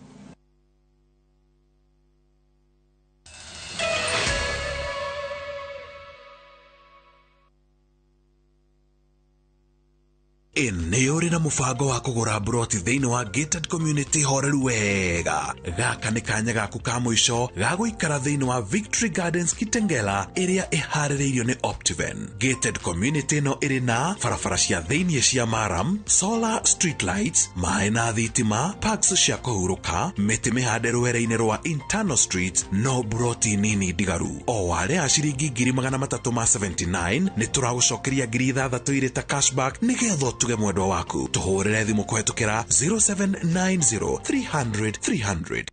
Nĩ ũrĩ na mũbango wa kũgũra mburoti thĩinĩ wa gated community horeru wega. Gaka nĩ kanya gaku ka mũico ga gũikara thĩinĩ wa Victory Gardens Kitengela ĩrĩa ĩharĩrĩirio nĩ Optiven. Gated community ĩno ĩrĩ na barabara cia thĩinĩ cia maram, solar street lights, maĩ na thitima, parks cia kũhurũka, mĩtĩ mĩhande rwere-inĩ rwa internal streets, no mburoti nini ndigaru. O warĩha ciringi 379 nĩ tũragũcokeria 6,000 irĩ ta cashback nĩgetha ũtuge mwendwa waku. Tũhũrĩre thimũ kũhetũkĩra 0790 300 300.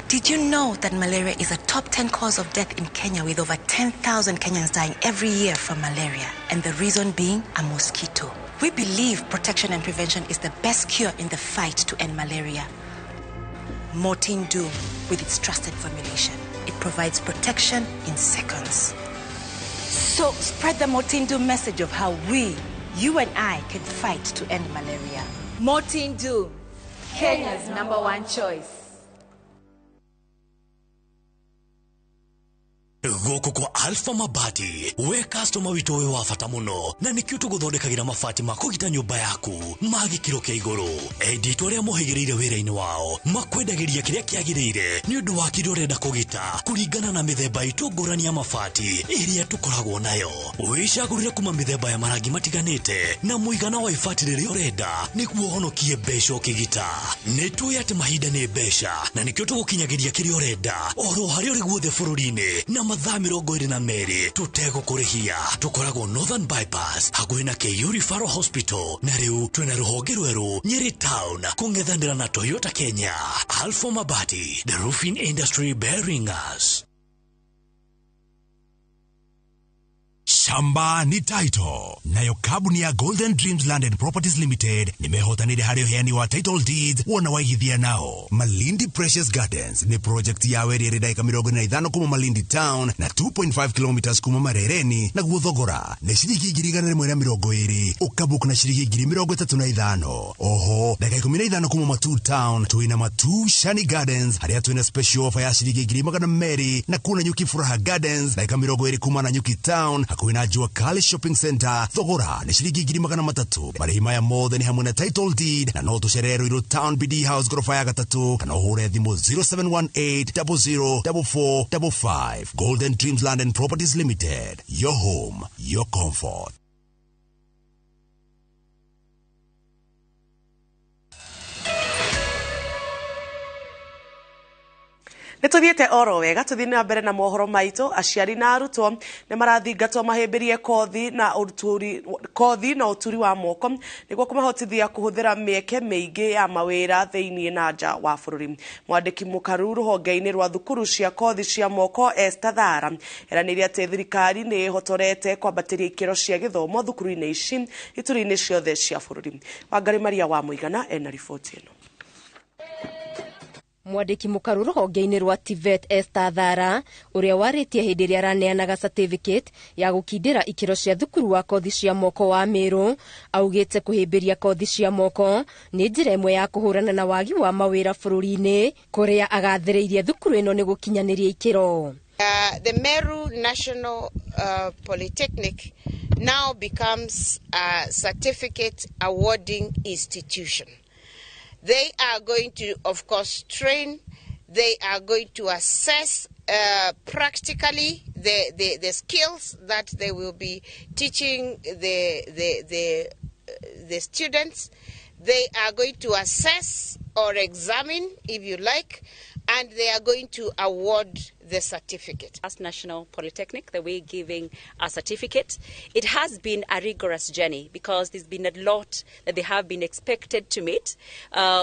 Did you know that malaria is a top 10 cause of death in Kenya, with over 10,000 Kenyans dying every year from malaria, and the reason being a mosquito? We believe protection and prevention is the best cure in the fight to end malaria. Mortein Doom, with its trusted formulation, it provides protection in seconds. So spread the Mortein Doom message of how we, you and I, can fight to end malaria. Mortein Doom, Kenya's #1 choice. Gũkũ kwa Alpha Mabati, we customer witũ wĩ wa bata mũno, na nĩkĩo tũgũthondekagĩra mabati ma kũgita nyũmba yaku ma gĩkĩro kĩa igũrũ. Endi itũ arĩa mohĩgĩrĩire wĩra-inĩ wao makwendagĩria kĩrĩa kĩagĩrĩire nĩ ũndũ wa kĩrĩa ũrenda kũgita kũringana na mĩthemba itũ ngũrani ya mabati ĩrĩa tũkoragwo nayo. Wĩcagũrĩre kuma mĩthemba ya marangi matiganĩte na mũigana wa ibati rĩrĩa ũrenda nĩguo ũhonokie mbeca ũkĩgita. Nĩ tũĩ atĩ mahinda nĩ mbeca na nĩkĩo tũgũkinyagĩria kĩrĩa ũrenda oro harĩa ũrĩ guothe bũrũri-inĩ na mathaa 22 tũtegũkũrĩhia. Tũkoragwo Northern Bypass hakuhĩ na KU Referral Hospital, na rĩu twĩna rũhonge rwerũ Nyeri Town kũng'ethanĩra na Toyota Kenya. Alpha Mabati, the roofing industry bearing us. Shamba ni title. Nayo kabuni ya Golden Dreams Land and Properties Limited nimehotanire harĩ ũheani wa title deeds wona waigithia nao. Malindi Precious Gardens ni project yawe ĩrĩ ndagĩka 45 kuma Malindi Town na 2.5 kilometers kuma Marereni, na guo thogora nĩ ciringi 120 ũkabook na ciringi 35. Oho ndagĩka 15 kuma Matu Town twĩna Matu Shani Gardens harĩa twĩna special offer ya ciringi 200 na kuna Nyuki Furaha Gardens ndagĩka 20 kuma na Nyuki Town hakuhĩ na Jua Kali Shopping Center, thogora nĩ ciringi 300. Marĩhi maya mothe nĩ hamwe na title deed, na no tũcerere Ruiru Town BD House gorofa ya 3 kana ũhũre thimũ 0718 004455. Golden Dreams Land and Properties Limited, your home, your comfort. Nĩ tũthiĩte oro wega, tũthiĩ na mbere na mohoro maitũ. Aciari na arutwo nĩ marathingatwo mahĩmbĩrie kothi na ũturi wa moko nĩguo kũmahotithia kũhũthĩra mĩeke mĩingĩ ya mawĩra thĩinĩ na nja wa bũrũri. Mwandĩki mũkaru rũhonge-inĩ rwa thukuru cia kothi cia moko Esther Thara eranĩire atĩ thirikari nĩ ĩhotorete kwambatĩria ikĩro cia gĩthomo thukuru-inĩ ici ituri-inĩ ciothe cia bũrũri. Wangari Maria wa Mũigana ena riboti ĩno. Mwandĩki mũkaru rũhonge-inĩ rwa TVET Esther Thara ũrĩa warĩtie hĩndĩ ĩrĩa araneanaga certificate ya gũkindĩra ikĩro cia thukuru wa kothi cia moko wa Meru augĩte kũhĩmbĩria kothi cia moko nĩ njĩra ĩmwe ya kũhũrana na wagi wa mawĩra bũrũri-inĩ, kũrĩa agathĩrĩirie thukuru ĩno nĩ gũkinyanĩria ikĩro. The Meru National Polytechnic now becomes a certificate awarding institution. They are going to, of course, train. They are going to assess practically the skills that they will be teaching the students. They are going to assess or examine, if you like, and they are going to award the certificate. As National Polytechnic, that we're giving a certificate. It has been a rigorous journey because there's been a lot that they have been expected to meet.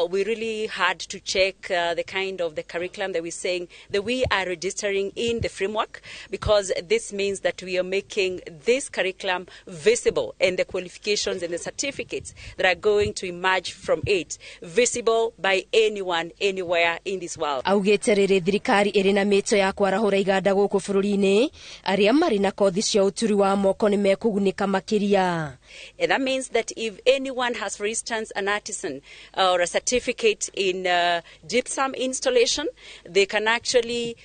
We really had to check the kind of the curriculum that we're saying that we are registering in the framework, because this means that we are making this curriculum visible and the qualifications and the certificates that are going to emerge from it visible by anyone, anywhere in this world. Augĩte rĩrĩ thirikari ĩrĩ na mĩto ya kwarahũra iganda gũkũ bũrũri-inĩ, arĩa marĩ na kothi cia ũturi wa moko nĩ mekũgunĩka makĩria. And that means that if anyone has, for instance, an artisan or a certificate in gypsum installation, they can actually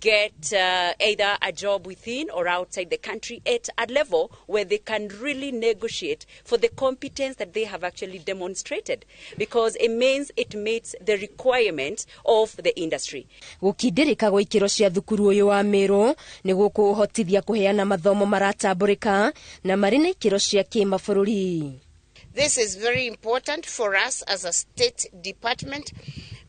get either a job within or outside the country at a level where they can really negotiate for the competence that they have actually demonstrated, because it means it meets the requirement of the industry. Gũkindĩrĩka gwa ikĩro cia thukuru ũyũ wa Meru nĩ gũkũhotithia kũheana mathomo maratambũrĩka na marĩ na ikĩro cia kĩmabũrũri. This is very important for us as a state department,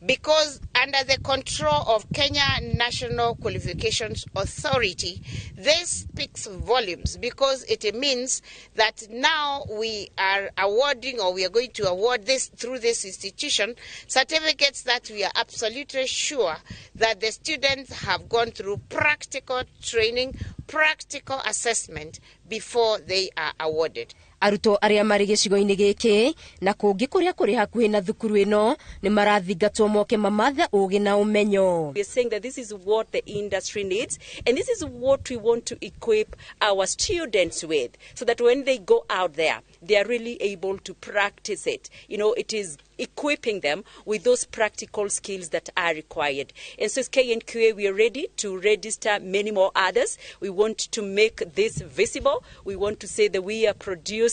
because under the control of Kenya National Qualifications Authority, this speaks volumes, because it means that now we are awarding, or we are going to award this through this institution, certificates that we are absolutely sure that the students have gone through practical training, practical assessment before they are awarded. Arutwo arĩa marĩ gĩcigo-inĩ gĩkĩ na kũngĩ kũrĩa kũrĩ hakuhĩ na thukuru ĩno nĩ marathingatwo moke mamathe ũgĩ na ũmenyo. We are saying that this is what the industry needs, and this is what we want to equip our students with, so that when they go out there, they are really able to practice it. You know, it is equipping them with those practical skills that are required. And so as KNQA, we are ready to register many more others. We want to make this visible. We want to say that we are producing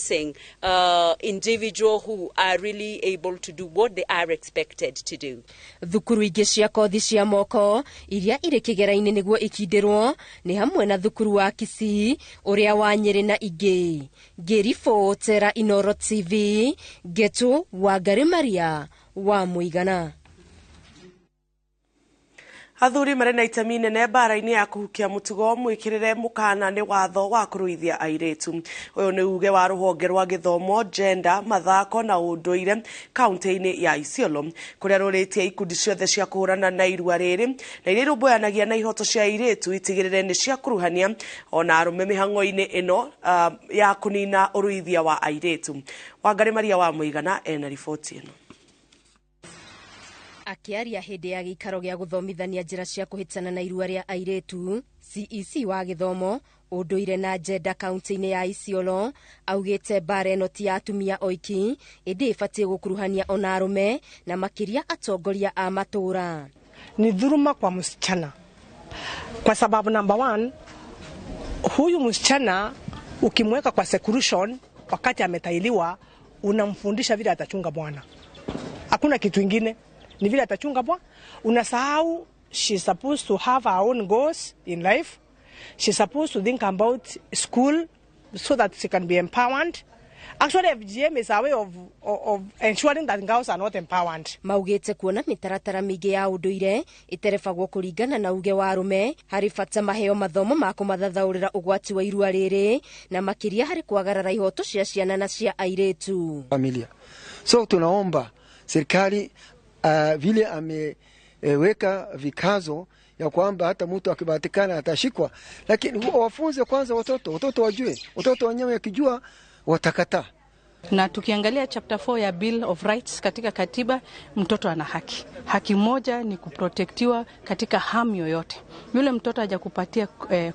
individuals who are really able to do what they are expected to do. Thukuru ingĩ cia kothi cia moko iria irĩ kĩgera-inĩ nĩguo ikindĩrwo nĩ hamwe na thukuru wa Kisii, ũrĩa wa Nyĩrĩ na ingĩ. Ngĩribotera Inoro TV, Ngetu Wangari Maria wa Mũigana. Athuri marĩ na itemi nene mbara-inĩ ya kũhukia mũtugo mwĩkĩrĩre mũkana nĩ watho wa kũruithia airĩtu. Ũyũ nĩ uge wa rũhonge rwa gĩthomo, gender, mathako na ũndũire kaunti-inĩ ya Isiolo, kũrĩa rũrĩtie ikundi ciothe cia kũhũrana na irua rĩrĩ na iria irũmbũyanagia na ihoto cia airĩtu itigĩrĩre nĩ ciakuruhania ona arũme mĩhang'o-inĩ ĩno ya kũnina ũruithia wa airĩtu. Wangari Maria wa Mũigana ena riboti ĩno. Akĩaria hĩndĩ ya gĩikaro gĩa gũthomithania njĩra cia kũhĩtana na irua rĩa airĩtu, CEC wa gĩthomo ũndũire na gender kaunti-inĩ ya Isiolo augĩte mbara ĩno ti ya atumia oiki, ĩndĩ ĩbatiĩ gũkuruhania ona arũme na makĩria atongoria a matũũra. Ni dhuluma kwa msichana, kwa sababu number one, huyu msichana ukimweka kwa seclusion wakati ametailiwa, unamfundisha vile atachunga bwana. Hakuna kitu ingine, ni vile atachunga bwana. Unasahau she's supposed to have her own goals in life. She's supposed to think about school so that she can be empowered. Actually, FGM is a way of ensuring that girls are not empowered. Maugĩte kuona mĩtaratara mĩingĩ ya ũndũire ĩterebagwo kũringana na uge wa arũme, harĩ bata maheo mathomo ma kũmathathaũrĩra ũgwati wa irua rĩrĩ na makĩria harĩ kwagarara ihoto cia ciana na cia airĩtu. Familia. So tunaomba serikali vile ameweka vikazo ya kwamba hata mtu akibahatikana atashikwa, lakini wafunze kwanza watoto wajue, watoto wenyewe wakijua watakataa. Na tukiangalia chapter 4 ya Bill of Rights katika katiba, mtoto ana haki. Haki moja ni kuprotektiwa katika harm yoyote. Yule mtoto hajakupatia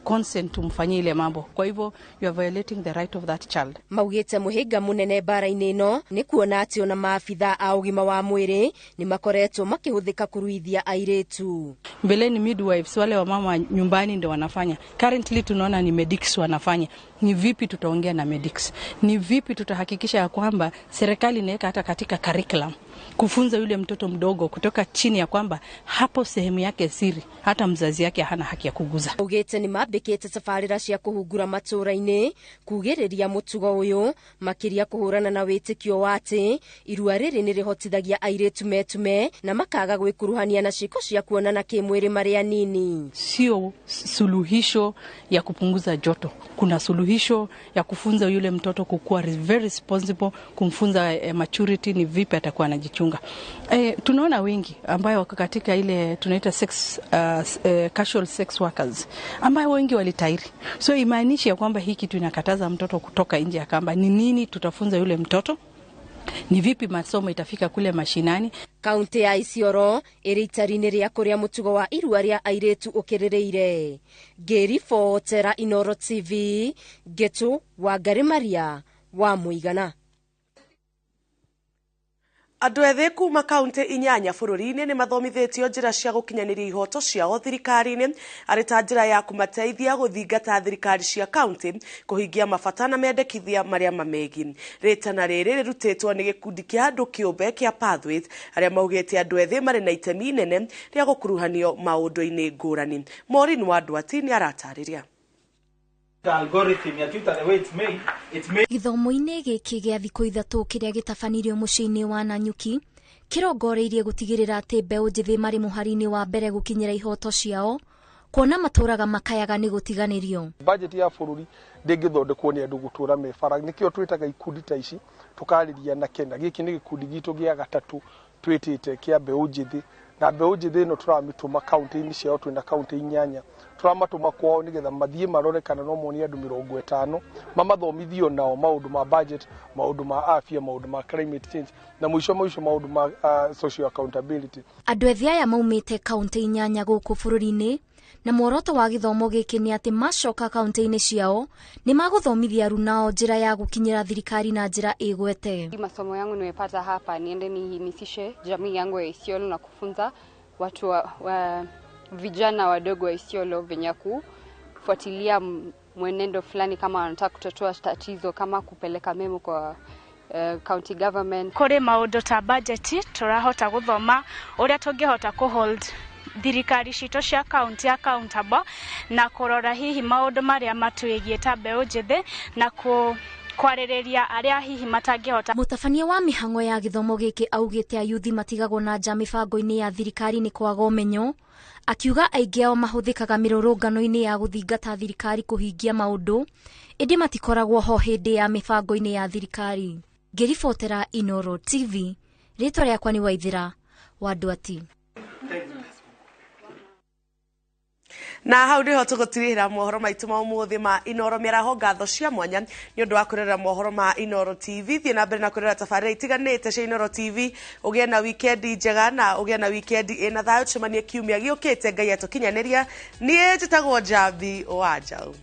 consent umfanyie ile mambo. Kwa hivyo you are violating the right of that child. Maugĩte mũhĩnga mũnene bara-inĩ ĩno nĩ kuona atĩ ona maabitha a ũgima wa mwĩrĩ nĩ makoretwo makĩhũthĩka kũruithia airĩtu. Mbeleni midwives wale wa mama nyumbani ndio wanafanya. Currently tunaona ni medics wanafanya. Ni vipi tutaongea na medics? Ni vipi tutahakikisha ya kwamba serikali inaweka hata katika curriculum Kufunza yule mtoto mdogo kutoka chini ya kwamba hapo sehemu yake siri, hata mzazi yake hana haki ya kuguza. Augĩte nĩ mambĩkĩte tabarĩra cia kũhungura matũũra-inĩ kugĩrĩria mũtugo ũyũ, makĩria kũhũrana na wĩtĩkio wa atĩ irua rĩrĩ nĩ rĩhotithagia airĩtu metume na makaga gwĩkuruhania na ciĩko cia kuonana kĩmwĩrĩ marĩ anini. Sio suluhisho ya kupunguza joto. Kuna suluhisho ya kufunza yule mtoto kukuwa very responsible, kumfunza maturity ni vipi atakuwa anajichunga. Tunaona wengi ambayo wako katika ile tunaita sex, casual sex workers ambayo wengi walitairi. So imaanishi ya kwamba hii kitu inakataza mtoto kutoka nje ya kamba. Ni nini tutafunza yule mtoto? Ni vipi masomo itafika kule mashinani? Kaunti ya Isiolo ĩrĩ itari-inĩ rĩa kũrĩa mũtugo wa irua rĩa airĩtu ũkĩrĩrĩire. Ngĩribotera Inooro TV, Ngetu Wangari Maria wa Mũigana. Andũ ethĩ kuma kaunti 8 bũrũri-inĩ nĩ mathomithĩtio njĩra cia gũkinyanĩria ihoto ciao thirikari-inĩ arĩ ta njĩra ya kũmateithia gũthingata thirikari cia kaunti kũhingia mabata na mendekithia marĩa mamegiĩ. Rĩtana rĩrĩ rĩrutĩtwo nĩ gĩkundi kĩa andũ kĩũmbe kĩa Pathways arĩa maugĩte andũ ethĩ marĩ na itemi inene rĩa gũkuruhanio maũndũ-inĩ ngũrani. Maureen Wandwati nĩ aratarĩria. Gĩthomo-inĩ gĩkĩ gĩa thikũ 3 kĩrĩa gĩtabanirio mũciĩ-inĩ wa Nanyuki kĩrongoreirie gũtigĩrĩra atĩ mbeũ njĩthĩ marĩ mũhari-inĩ wa mbere gũkinyĩra ihoto ciao, kuona matũraga makayaga nĩ gũtiganĩrio. Budget ya bũrũri ndĩngĩthondekwo nĩ andũ gũtũra me bara, nĩkĩo twĩtaga ikundi ta ici tũkarĩria na kena. Gĩkĩ nĩ gĩkundi gitũ gĩa gatatũ twĩtĩte kĩa mbeũ njĩthĩ, na mbeũ njĩthĩ ĩno tũramĩtũma kaunti-inĩ ciao, twĩna kaunti 8 tũramatũma kwao nĩgetha mathiĩ marore kana no mone andũ 50 mamathomithio nao maũndũ ma budget, maũndũ ma afya, maũndũ ma climate change na mũico mũico maũndũ ma social accountability. Andũ ethĩ aya maumĩte kaunti 8 gũkũ bũrũri-inĩ, na muoroto wa gĩthomo gĩkĩ nĩ atĩ macoka kaunti-inĩ ciao nĩ magũthomithia arunao njĩra ya gũkinyĩra thirikari na njĩra ĩgwete. Masomo yangu nimepata hapa niende nihimisishe jamii yangu ya Isiolo na kufunza watu wa vijana wadogo wa Isiolo venye kufuatilia mwenendo fulani kama wanataka kutatua tatizo kama kupeleka memo kwa county government. Kuri maundu ta budget turahota guthoma uria tungihota ku hold thirikari citũ cia county accountable na kũrora hihi maũndũ marĩa matwĩgiĩ ta mbeũ njĩthĩ na kwarĩrĩria arĩa hihi matangĩhota. Mũtabania wa mĩhang'o ya gĩthomo gĩkĩ augĩte ayuthi matigagwo na nja mĩbango-inĩ ya thirikari nĩ kwaga ũmenyo, akiuga aingĩ ao mahũthĩkaga mĩrũrũngano-inĩ ya gũthingata thirikari kũhingia maũndũ, ĩndĩ matikoragwo ho hĩndĩ ya mĩbango-inĩ ya thirikari. Ngĩribotera Inooro TV, rĩtwa rĩakwa nĩ Waithĩra Wandwati. Na hau niho tũgũtirihĩra mohoro maitũ ma ũmũthĩ ma Inooro mĩaraho. Ngatho cia mwanya nĩ ũndũ wa kwĩrorera mohoro ma Inooro TV. Thiĩ na mbere na kwĩrorera tabarĩra itiganĩte cia Inooro TV, ũgĩe na wikendi njega na ũgĩe na wikendi ĩna thayũ. Tũcemanie kiumia gĩũkĩte, Ngai atũkinyanĩria. Niĩ njĩtagwo Njambi wa Njaũ.